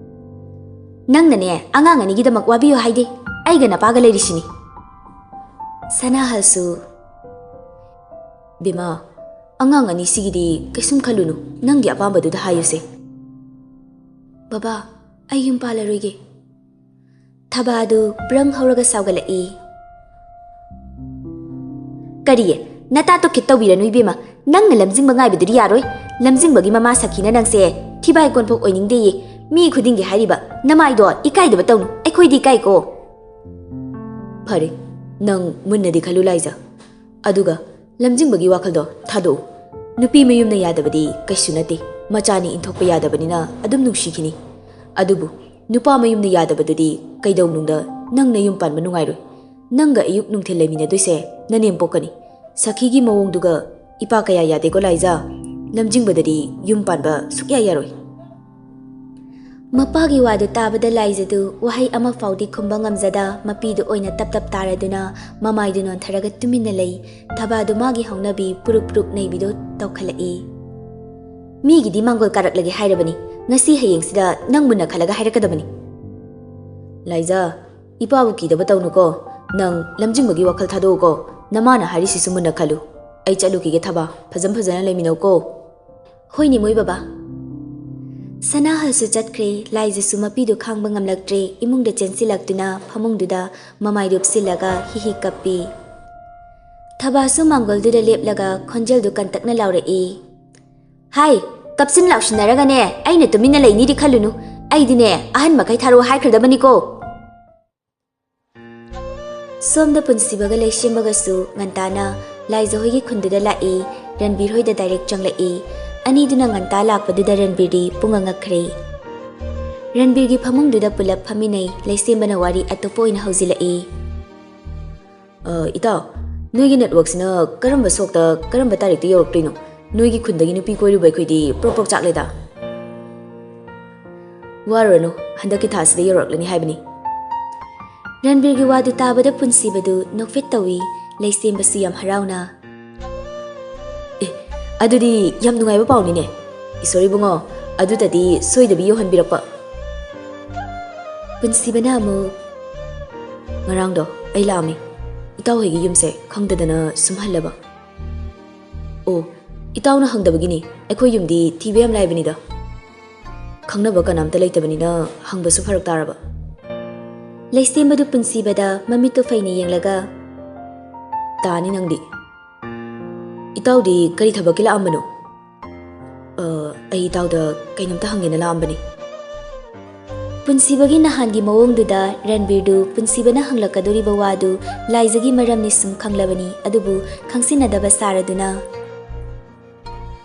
"ꯅꯪꯅꯅꯦ ꯑꯉꯥꯡ ꯑꯅꯤꯒꯤꯗꯃꯛ ꯋꯥꯕꯤꯌꯨ ꯍꯥꯏꯗꯦ꯫ ꯑꯩꯒ ꯅꯄꯥꯒ ꯂꯩꯔꯤꯁꯤꯅꯤ꯫" ꯁꯅꯥꯍꯜꯁꯨ, "ꯕꯦꯝꯃ, ꯑꯉꯥꯡ ꯑꯅꯤꯁꯤꯒꯤꯗꯤ ꯀꯩꯁꯨꯝ ꯈꯜꯂꯨꯅꯨ, ꯅꯪꯒꯤ ꯑꯄꯥꯝꯕꯗꯨꯗ ꯍꯥꯏꯌꯨꯁꯦ꯫ ꯕꯕꯥ, ꯑꯩ ꯌꯨꯝ ꯄꯥꯜꯂꯔꯣꯏꯒꯦ꯫ ꯊꯕꯥꯗꯨ ꯕ꯭ꯔꯪ ꯍꯧꯔꯒ ꯁꯥꯎꯒꯠꯂꯛꯏ꯫ ꯀꯔꯤ? ꯅꯇꯥ ꯇꯣꯛꯈꯤꯠ ꯇꯧꯕꯤꯔꯅꯨ ꯏꯕꯦꯝꯃ, ꯅꯪꯅ ꯂꯝꯖꯤꯡꯕ ꯉꯥꯏꯕꯗꯨꯗꯤ ꯌꯥꯔꯣꯏ꯫ ꯂꯝꯖꯤꯡꯕꯒꯤ ꯃꯃꯥ ꯁꯈꯤꯅ ꯅꯪꯁꯦ ꯊꯤꯕꯥꯏ ꯀꯣꯟꯐꯣꯛ ꯑꯣꯏꯅꯤꯡꯗꯦꯌꯦ꯫ ꯃꯤ ꯈꯨꯗꯤꯡꯒꯤ ꯍꯥꯏꯔꯤꯕ ꯅꯃꯥꯏꯗꯣ ꯏꯀꯥꯏꯗꯕ ꯇꯧꯅꯨ, ꯑꯩꯈꯣꯏꯗꯤ ꯏꯀꯥꯏꯀꯣ꯫ ꯐꯔꯦ, ꯅꯪ ꯃꯨꯟꯅꯗꯤ ꯈꯜꯂꯨ ꯂꯥꯏꯖ꯫ ꯑꯗꯨꯒ ꯂꯝꯖꯤꯡꯕꯒꯤ ꯋꯥꯈꯜꯗꯣ ꯊꯥꯗꯣꯛꯎ꯫ ꯅꯨꯄꯤ ꯃꯌꯨꯝꯅ ꯌꯥꯗꯕꯗꯤ ꯀꯩꯁꯨ ꯅꯠꯇꯦ, ꯃꯆꯥꯅꯤ ꯏꯟꯊꯣꯛꯄ ꯌꯥꯗꯕꯅꯤꯅ ꯑꯗꯨꯝ ꯅꯨꯡꯁꯤꯈꯤꯅꯤ꯫ ꯑꯗꯨꯕꯨ ꯅꯨꯄꯥ ꯃꯌꯨꯝꯅ ꯌꯥꯗꯕꯗꯨꯗꯤ ꯀꯩꯗꯧꯅꯨꯡꯗ ꯅꯪ ꯅꯌꯨꯝ ꯄꯥꯟꯕ ꯅꯨꯡꯉꯥꯏꯔꯣꯏ꯫ ꯅꯪꯒ ꯑꯌꯨꯛ ꯅꯨꯡꯊꯤꯜ ꯂꯩꯃꯤꯟꯅꯗꯣꯏꯁꯦ ꯅꯅꯦꯝꯄꯣꯛꯀꯅꯤ꯫ ꯁꯈꯤꯒꯤ ꯃꯑꯣꯡꯗꯨꯒ ꯏꯄꯥ ꯀꯌꯥ ꯌꯥꯗꯦꯀꯣ ꯂꯥꯏꯖꯥ꯫ ꯂꯝꯖꯤꯡꯕꯗꯗꯤ ꯌꯨꯝ ꯄꯥꯟꯕ ꯁꯨꯛꯌꯥ ꯌꯥꯔꯣꯏ꯫ ꯃꯄꯥꯒꯤ ꯋꯥꯗꯨ ꯇꯥꯕꯗ ꯂꯥꯏꯖꯗꯨ ꯋꯥꯍꯩ ꯑꯃ ꯐꯥꯎꯗꯤ ꯈꯨꯝꯕ ꯉꯝꯖꯗ ꯃꯄꯤꯗꯨ ꯑꯣꯏꯅ ꯇꯞ ꯇꯞ ꯇꯥꯔꯗꯨꯅ ꯃꯃꯥꯏꯗꯨ ꯅꯣꯟꯊꯔꯒ ꯇꯨꯃꯤꯟꯅ ꯂꯩ꯫ ꯊꯕꯥꯗꯨ ꯃꯥꯒꯤ ꯍꯧꯅꯕꯤ ꯄꯨꯔꯨꯞ ꯄꯨꯔꯨꯞ ꯅꯩꯕꯤꯗꯨ ꯇꯧꯈꯠꯂꯛꯏ꯫ ꯃꯤꯒꯤꯗꯤ ꯃꯥꯡꯒꯣꯜ ꯀꯥꯔꯛꯂꯒꯦ ꯍꯥꯏꯔꯕꯅꯤ, ꯉꯁꯤ ꯍꯌꯦꯡꯁꯤꯗ ꯅꯪ ꯃꯨꯟꯅ ꯈꯜꯂꯒ ꯍꯥꯏꯔꯛꯀꯗꯕꯅꯤ꯫ ꯂꯥꯏꯖꯥ, ꯏꯄꯥꯕꯨ ꯀꯤꯗꯕ ꯇꯧꯅꯨꯀꯣ꯫ ꯅꯪ ꯂꯝꯖꯤꯡꯕꯒꯤ ꯋꯥꯈꯜ ꯊꯥꯗꯣꯛꯎꯀꯣ꯫ ꯅꯃꯥꯅ ꯍꯥꯏꯔꯤꯁꯤꯁꯨ ꯃꯨꯟꯅ ꯈꯜꯂꯨ꯫ ꯑꯩ ꯆꯠꯂꯨꯈꯤꯒꯦ ꯊꯕꯥ, ꯐꯖꯟ ꯐꯖꯅ ꯂꯩꯃꯤꯟꯅꯧꯀꯣ꯫ ꯍꯣꯏꯅꯦ ꯃꯣꯏ ꯕꯕꯥ꯫ ꯁꯅꯥꯍꯜꯁꯨ ꯆꯠꯈ꯭ꯔꯦ꯫ ꯂꯥꯏꯖꯁꯨ ꯃꯄꯤꯗꯨ ꯈꯥꯡꯕ ꯉꯝꯂꯛꯇ꯭ꯔꯦ꯫ ꯏꯃꯨꯡꯗ ꯆꯦꯟꯁꯤꯜꯂꯛꯇꯨꯅ ꯐꯃꯨꯡꯗꯨꯗ ꯃꯃꯥꯏꯗꯨ ꯎꯞꯁꯤꯜꯂꯒ ꯍꯤ ꯍꯤ ꯀꯞꯄꯤ꯫ ꯊꯕꯥꯁꯨ ꯃꯥꯡꯒꯣꯜꯗꯨꯗ ꯂꯦꯞꯂꯒ ꯈꯣꯟꯖꯦꯜꯗꯨ ꯀꯟꯇꯛꯅ ꯂꯥꯎꯔꯛꯏ꯫ ꯍꯥꯏ, ꯀꯞꯁꯤꯟ ꯂꯥꯎꯁꯤꯟꯅꯔꯒꯅꯦ ꯑꯩꯅ ꯇꯨꯃꯤꯟꯅ ꯂꯩꯅꯤꯗꯤ ꯈꯜꯂꯨꯅꯨ꯫ ꯑꯩꯗꯤꯅꯦ ꯑꯍꯟ ꯃꯈꯩ ꯊꯥꯔꯛꯑꯣ ꯍꯥꯏꯈ꯭ꯔꯗꯕꯅꯤꯀꯣ꯫ ꯁꯣꯝꯗ ꯄꯨꯟꯁꯤꯕꯒ ꯂꯩꯁꯦꯝꯕꯒꯁꯨ ꯉꯟꯇꯥꯅ ꯂꯥꯏꯖ ꯍꯣꯏꯒꯤ ꯈꯨꯟꯗꯨꯗ ꯂꯥꯛꯏ꯫ ꯔꯟꯕꯤꯔ ꯍꯣꯏꯗ ꯗꯥꯏꯔꯦꯛ ꯆꯪꯂꯛꯏ꯫ ꯑꯅꯤꯗꯨꯅ ꯉꯟꯇꯥ ꯂꯥꯛꯄꯗꯨꯗ ꯔꯟꯕꯤꯔꯗꯤ ꯄꯨꯡꯉꯛ ꯉꯛꯈ꯭ꯔꯦ꯫ ꯔꯟꯕꯤꯔꯒꯤ ꯐꯃꯨꯡꯗꯨꯗ ꯄꯨꯂꯞ ꯐꯝꯃꯤꯟꯅꯩ꯫ ꯂꯩꯁꯦꯝꯕꯅ ꯋꯥꯔꯤ ꯑꯇꯣꯞꯄ ꯑꯣꯏꯅ ꯍꯧꯖꯤꯜꯂꯛꯏ꯫ ꯑ, ꯏꯇꯥꯎ, ꯅꯣꯏꯒꯤ ꯅꯦꯠꯋꯥꯔꯛꯁꯤꯅ ꯀꯔꯝꯕ ꯁꯣꯛꯇ ꯀꯔꯝꯕ ꯇꯥꯔꯤꯛꯇ ꯌꯧꯔꯛꯇꯣꯏꯅꯣ? ꯅꯣꯏꯒꯤ ꯈꯨꯟꯗꯒꯤ ꯅꯨꯄꯤ ꯀꯣꯏꯔꯨꯕ ꯑꯩꯈꯣꯏꯗꯤ ꯄ꯭ꯔꯣꯛ ꯄ꯭ꯔꯣꯛ ꯆꯥꯛꯂꯦꯗ꯫ ꯋꯥꯔꯨꯔꯅꯨ, ꯍꯟꯗꯛꯀꯤ ꯊꯥꯁꯤꯗ ꯌꯧꯔꯛꯂꯅꯤ ꯍꯥꯏꯕꯅꯤ꯫ ꯔꯟꯕꯤꯔꯒꯤ ꯋꯥꯗꯨ ꯇꯥꯕꯗ ꯄꯨꯟꯁꯤꯕꯗꯨ ꯅꯣꯛꯐꯦꯠ ꯇꯧꯏ꯫ ꯂꯩꯁꯦꯝꯕꯁꯨ ꯌꯥꯝ ꯍꯔꯥꯎꯅ꯫ ꯑꯦ, ꯑꯗꯨꯗꯤ ꯌꯥꯝ ꯅꯨꯡꯉꯥꯏꯕ ꯄꯥꯎꯅꯤꯅꯦ꯫ ꯏꯁꯣꯔ ꯏꯕꯨꯡꯉꯣ, ꯑꯗꯨꯗꯗꯤ ꯁꯣꯏꯗꯕꯤ ꯌꯧꯍꯟꯕꯤꯔꯛꯄ꯫ ꯄꯨꯟꯁꯤꯕꯅ ꯑꯃꯨꯛ, ꯉꯔꯥꯡꯗꯣ ꯑꯩ ꯂꯥꯛꯑꯝꯃꯤ꯫ ꯏꯇꯥꯎ ꯍꯣꯏꯒꯤ ꯌꯨꯝꯁꯦ ꯈꯪꯗꯗꯅ ꯁꯨꯝ ꯍꯜꯂꯕ꯫ ꯑꯣ, ꯏꯇꯥꯎꯅ ꯍꯪꯗꯕꯒꯤꯅꯤ꯫ ꯑꯩꯈꯣꯏ ꯌꯨꯝꯗꯤ ꯊꯤꯕ ꯌꯥꯝ ꯂꯥꯏꯕꯅꯤꯗ꯫ ꯈꯪꯅꯕ ꯀꯅꯥꯝꯇ ꯂꯩꯇꯕꯅꯤꯅ ꯍꯪꯕꯁꯨ ꯐꯔꯛ ꯇꯥꯔꯕ꯫ ꯂꯩꯁꯦꯝꯕꯗꯨ ꯄꯨꯟꯁꯤꯕꯗ ꯃꯃꯤꯠꯇꯨ ꯐꯩꯅ ꯌꯦꯡꯂꯒ, "ꯇꯥꯅꯤ ꯅꯪꯗꯤ꯫ ꯏꯇꯥꯎꯗꯤ ꯀꯔꯤ ꯊꯕꯛꯀꯤ ꯂꯥꯛꯑꯝꯕꯅꯣ?" "ꯑ, ꯑꯩ ꯏꯇꯥꯎꯗ ꯀꯩꯅꯣꯝꯇ ꯍꯪꯒꯦꯅ ꯂꯥꯛꯑꯝꯕꯅꯤ꯫" ꯄꯨꯟꯁꯤꯕꯒꯤ ꯅꯍꯥꯟꯒꯤ ꯃꯑꯣꯡꯗꯨꯗ ꯔꯟꯕꯤꯔꯗꯨ ꯄꯨꯟꯁꯤꯕꯅ ꯍꯪꯂꯛꯀꯗꯧꯔꯤꯕ ꯋꯥꯗꯨ ꯂꯥꯏꯖꯒꯤ ꯃꯔꯝꯅꯤ ꯁꯨꯝ ꯈꯪꯂꯕꯅꯤ, ꯑꯗꯨꯕꯨ ꯈꯪꯁꯤꯟꯅꯗꯕ ꯁꯥꯔꯗꯨꯅ,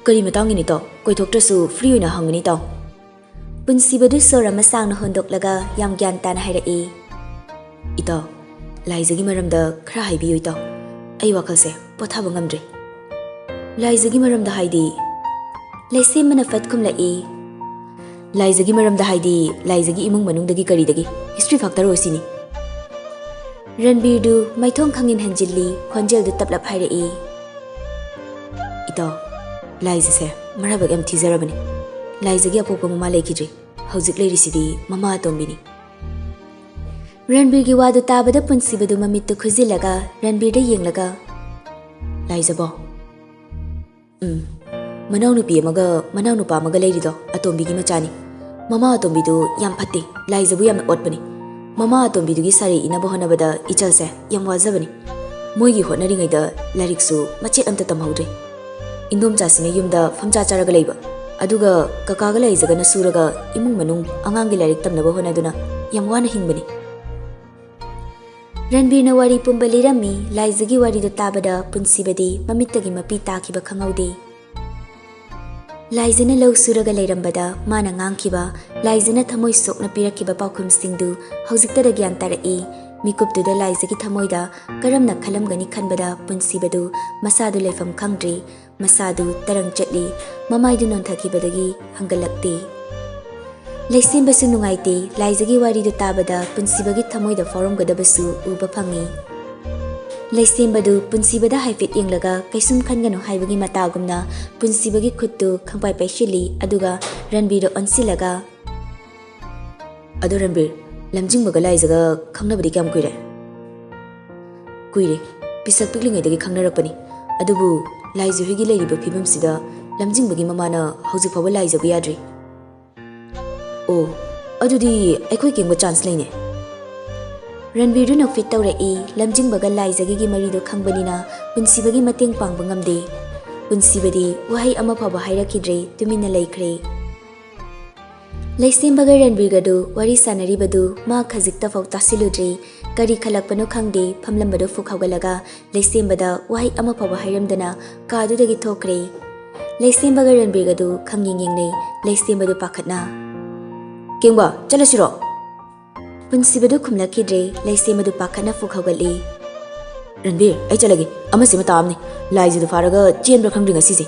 "ꯀꯔꯤ ꯃꯇꯥꯡꯒꯤꯅꯤ ꯏꯇꯥꯎ? ꯀꯣꯏꯊꯣꯛꯇ꯭ꯔꯁꯨ ꯐ꯭ꯔꯤ ꯑꯣꯏꯅ ꯍꯪꯒꯅꯤ ꯏꯇꯥꯎ꯫" ꯄꯨꯟꯁꯤꯕꯗꯨ ꯁꯣꯔ ꯑꯃ ꯁꯥꯡꯅ ꯍꯣꯟꯗꯣꯛꯂꯒ ꯌꯥꯝ ꯒ꯭ꯌꯥꯟ ꯇꯥꯅ ꯍꯥꯏꯔꯛꯏ, "ꯏꯇꯥꯎ, ꯂꯥꯏꯖꯒꯤ ꯃꯔꯝꯗ ꯈꯔ ꯍꯥꯏꯕꯤꯌꯨ ꯏꯇꯥꯎ꯫ ꯑꯩ ꯋꯥꯈꯜꯁꯦ ꯄꯣꯊꯥꯕ ꯉꯝꯗ꯭ꯔꯦ꯫" "ꯂꯥꯏꯖꯒꯤ ꯃꯔꯝꯗ ꯍꯥꯏꯗꯤ?" ꯂꯩꯁꯦꯝꯕꯅ ꯐꯠ ꯈꯨꯝꯂꯛꯏ, "ꯂꯥꯏꯖꯒꯤ ꯃꯔꯝꯗ ꯍꯥꯏꯗꯤ ꯂꯥꯏꯖꯒꯤ ꯏꯃꯨꯡ ꯃꯅꯨꯡꯗꯒꯤ ꯀꯔꯤꯗꯒꯤ ꯍꯤꯁꯇ꯭ꯔꯤ ꯐꯥꯛꯇꯔꯣ ꯁꯤꯅꯤ꯫" ꯔꯟꯕꯤꯔꯗꯨ ꯃꯥꯏꯊꯣꯡ ꯈꯪꯍꯤꯟ ꯍꯟꯖꯤꯜꯂꯤ, ꯈꯣꯟꯖꯦꯜꯗꯨ ꯇꯞꯂꯞ ꯍꯥꯏꯔꯛꯏ, "ꯏꯇꯥꯎ, ꯂꯥꯏꯖꯁꯦ ꯃꯔꯥꯏꯕꯛ ꯌꯥꯝ ꯊꯤꯖꯔꯕꯅꯤ꯫ ꯂꯥꯏꯖꯒꯤ ꯑꯄꯣꯛꯄ ꯃꯃꯥ ꯂꯩꯈꯤꯗ꯭ꯔꯤ꯫ ꯍꯧꯖꯤꯛ ꯂꯩꯔꯤꯁꯤꯗꯤ ꯃꯃꯥ ꯑꯇꯣꯝꯕꯤꯅꯤ꯫" ꯔꯟꯕꯤꯔꯒꯤ ꯋꯥꯗꯨ ꯇꯥꯕꯗ ꯄꯨꯟꯁꯤꯕꯗꯨ ꯃꯃꯤꯠꯇꯨ ꯈꯨꯖꯤꯜꯂꯒ ꯔꯟꯕꯤꯔꯗ ꯌꯦꯡꯂꯒ, "ꯂꯥꯏꯖꯕꯣ?" "ꯎꯝ, ꯃꯅꯥꯎꯅꯨꯄꯤ ꯑꯃꯒ ꯃꯅꯥꯎꯅꯨꯄꯥ ꯑꯃꯒ ꯂꯩꯔꯤꯗꯣ ꯑꯇꯣꯝꯕꯤꯒꯤ ꯃꯆꯥꯅꯤ꯫ ꯃꯃꯥ ꯑꯇꯣꯝꯕꯤꯗꯨ ꯌꯥꯝ ꯐꯠꯇꯦ, ꯂꯥꯏꯖꯕꯨ ꯌꯥꯝꯅ ꯑꯣꯠꯄꯅꯤ꯫ ꯃꯃꯥ ꯑꯇꯣꯝꯕꯤꯗꯨꯒꯤ ꯁꯥꯔꯩ ꯏꯅꯕ ꯍꯣꯠꯅꯕꯗ ꯏꯆꯜꯁꯦ ꯌꯥꯝ ꯋꯥꯖꯕꯅꯤ꯫ ꯃꯣꯏꯒꯤ ꯍꯣꯠꯅꯔꯤꯉꯩꯗ ꯂꯥꯏꯔꯤꯛꯁꯨ ꯃꯆꯦꯠ ꯑꯝꯇ ꯇꯝꯍꯧꯗ꯭ꯔꯦ꯫ ꯏꯟꯗꯣꯝꯆꯥꯁꯤꯅ ꯌꯨꯝꯗ ꯐꯝꯆꯥ ꯆꯥꯔꯒ ꯂꯩꯕ, ꯑꯗꯨꯒ ꯀꯀꯥꯒ ꯂꯥꯏꯖꯒꯅ ꯁꯨꯔꯒ ꯏꯃꯨꯡ ꯃꯅꯨꯡ ꯑꯉꯥꯡꯒꯤ ꯂꯥꯏꯔꯤꯛ ꯇꯝꯅꯕ ꯍꯣꯠꯅꯗꯨꯅ ꯌꯥꯝ ꯋꯥꯅ ꯍꯤꯡꯕꯅꯤ꯫" ꯔꯟꯕꯤꯔꯅ ꯋꯥꯔꯤ ꯄꯨꯝꯕ ꯂꯤꯔꯝꯃꯤ꯫ ꯂꯥꯏꯖꯒꯤ ꯋꯥꯔꯤꯗꯨ ꯇꯥꯕꯗ ꯄꯨꯟꯁꯤꯕꯗꯤ ꯃꯃꯤꯠꯇꯒꯤ ꯃꯄꯤ ꯇꯥꯈꯤꯕ ꯈꯪꯍꯧꯗꯦ꯫ ꯂꯥꯏꯖꯅ ꯂꯧ ꯁꯨꯔꯒ ꯂꯩꯔꯝꯕꯗ ꯃꯥꯅ ꯉꯥꯡꯈꯤꯕ, ꯂꯥꯏꯖꯅ ꯊꯃꯣꯏ ꯁꯣꯛꯅ ꯄꯤꯔꯛꯈꯤꯕ ꯄꯥꯎꯈꯨꯝꯁꯤꯡꯗꯨ ꯍꯧꯖꯤꯛꯇꯗ ꯒ꯭ꯌꯥꯟ ꯇꯥꯔꯛꯏ꯫ ꯃꯤꯀꯨꯞꯇꯨꯗ ꯂꯥꯏꯖꯒꯤ ꯊꯃꯣꯏꯗ ꯀꯔꯝꯅ ꯈꯜꯂꯝꯒꯅꯤ ꯈꯟꯕꯗ ꯄꯨꯟꯁꯤꯕꯗꯨ ꯃꯁꯥꯗꯨ ꯂꯩꯐꯝ ꯈꯪꯗ꯭ꯔꯤ꯫ ꯃꯁꯥꯗꯨ ꯇꯔꯪ ꯆꯠꯂꯤ꯫ ꯃꯃꯥꯏꯗꯨ ꯅꯣꯟꯊꯈꯤꯕꯗꯒꯤ ꯍꯪꯒꯠꯂꯛꯇꯦ꯫ ꯂꯩꯁꯦꯝꯕꯁꯨ ꯅꯨꯡꯉꯥꯏꯇꯦ꯫ ꯂꯥꯏꯖꯒꯤ ꯋꯥꯔꯤꯗꯨ ꯇꯥꯕꯗ ꯄꯨꯟꯁꯤꯕꯒꯤ ꯊꯃꯣꯏꯗ ꯐꯥꯎꯔꯝꯒꯗꯕꯁꯨ ꯎꯕ ꯐꯪꯉꯤ꯫ ꯂꯩꯁꯦꯝꯕꯗꯨ ꯄꯨꯟꯁꯤꯕꯗ ꯍꯥꯏꯐꯦꯠ ꯌꯦꯡꯂꯒ ꯀꯩꯁꯨꯝ ꯈꯟꯒꯅꯨ ꯍꯥꯏꯕꯒꯤ ꯃꯇꯥꯒꯨꯝꯅ ꯄꯨꯟꯁꯤꯕꯒꯤ ꯈꯨꯠꯇꯨ ꯈꯪꯄꯥꯏ ꯄꯥꯏꯁꯤꯜꯂꯤ, ꯑꯗꯨꯒ ꯔꯟꯕꯤꯔꯗ ꯑꯣꯟꯁꯤꯜꯂꯒ, "ꯑꯗꯣ ꯔꯟꯕꯤꯔ, ꯂꯝꯖꯤꯡꯕꯒ ꯂꯥꯏꯖꯒ ꯈꯪꯅꯕꯗꯤ ꯀꯌꯥꯝ ꯀꯨꯏꯔꯦ?" "ꯀꯨꯏꯔꯦ꯫ ꯄꯤꯁꯛ ꯄꯤꯛꯂꯤꯉꯩꯗꯒꯤ ꯈꯪꯅꯔꯛꯄꯅꯤ꯫ ꯑꯗꯨꯕꯨ ꯂꯥꯏꯖꯨ ꯍꯣꯏꯒꯤ ꯂꯩꯔꯤꯕ ꯐꯤꯕꯝꯁꯤꯗ ꯂꯝꯖꯤꯡꯕꯒꯤ ꯃꯃꯥꯅ ꯍꯧꯖꯤꯛ ꯐꯥꯎꯕ ꯂꯥꯏꯖꯕ ꯌꯥꯗ꯭ꯔꯤ꯫ ꯑꯣ, ꯑꯗꯨꯗꯤ ꯑꯩꯈꯣꯏ ꯀꯦꯡꯕ ꯆꯥꯟꯁ ꯂꯩꯅꯦ꯫ ꯔꯟꯕꯤꯔꯗꯨ ꯅꯣꯛꯐꯦꯠ ꯇꯧꯔꯛꯏ꯫ ꯂꯝꯖꯤꯡꯕꯒ ꯂꯥꯏꯖꯒꯤꯒꯤ ꯃꯔꯤꯗꯣ ꯈꯪꯕꯅꯤꯅ ꯄꯨꯟꯁꯤꯕꯒꯤ ꯃꯇꯦꯡ ꯄꯥꯡꯕ ꯉꯝꯗꯦ꯫ ꯄꯨꯟꯁꯤꯕꯗꯤ ꯋꯥꯍꯩ ꯑꯃ ꯐꯥꯎꯕ ꯍꯥꯏꯔꯛꯈꯤꯗ꯭ꯔꯦ, ꯇꯨꯃꯤꯟꯅ ꯂꯩꯈ꯭ꯔꯦ꯫ ꯂꯩꯁꯦꯝꯕꯒ ꯔꯟꯕꯤꯔꯒꯗꯨ ꯋꯥꯔꯤ ꯁꯥꯟꯅꯔꯤꯕꯗꯨ ꯃꯥ ꯈꯖꯤꯛꯇꯐꯥꯎ ꯇꯥꯁꯤꯜꯂꯨꯗ꯭ꯔꯦ꯫ ꯀꯔꯤ ꯈꯜꯂꯛꯄꯅꯣ ꯈꯪꯗꯦ, ꯐꯝꯂꯝꯕꯗꯨ ꯐꯨꯛ ꯍꯧꯒꯠꯂꯒ ꯂꯩꯁꯦꯝꯕꯗ ꯋꯥꯍꯩ ꯑꯃ ꯐꯥꯎꯕ ꯍꯥꯏꯔꯝꯗꯅ ꯀꯥꯗꯨꯗꯒꯤ ꯊꯣꯛꯈ꯭ꯔꯦ꯫ ꯂꯩꯁꯦꯝꯕꯒ ꯔꯟꯕꯤꯔꯒꯗꯨ ꯈꯪꯌꯦꯡ ꯌꯦꯡꯅꯩ꯫ ꯂꯩꯁꯦꯝꯕꯗꯨ ꯄꯥꯈꯠꯅ, "ꯀꯦꯡꯕ, ꯆꯠꯂꯁꯤꯔꯣ?" ꯄꯨꯟꯁꯤꯕꯗꯨ ꯈꯨꯝꯂꯛꯈꯤꯗ꯭ꯔꯦ꯫ ꯂꯩꯁꯦꯝꯕꯗꯨ ꯄꯥꯈꯠꯅ ꯐꯨꯛ ꯍꯧꯒꯠꯂꯤ꯫ "ꯔꯟꯕꯤꯔ, ꯑꯩ ꯆꯠꯂꯒꯦ꯫ ꯑꯃꯁꯤꯃ ꯇꯥꯑꯝꯅꯤ꯫ ꯂꯥꯏꯖꯗꯨ ꯐꯥꯔꯒ ꯆꯦꯟꯕ꯭ꯔꯥ ꯈꯪꯗ꯭ꯔꯤ ꯉꯁꯤꯁꯦ꯫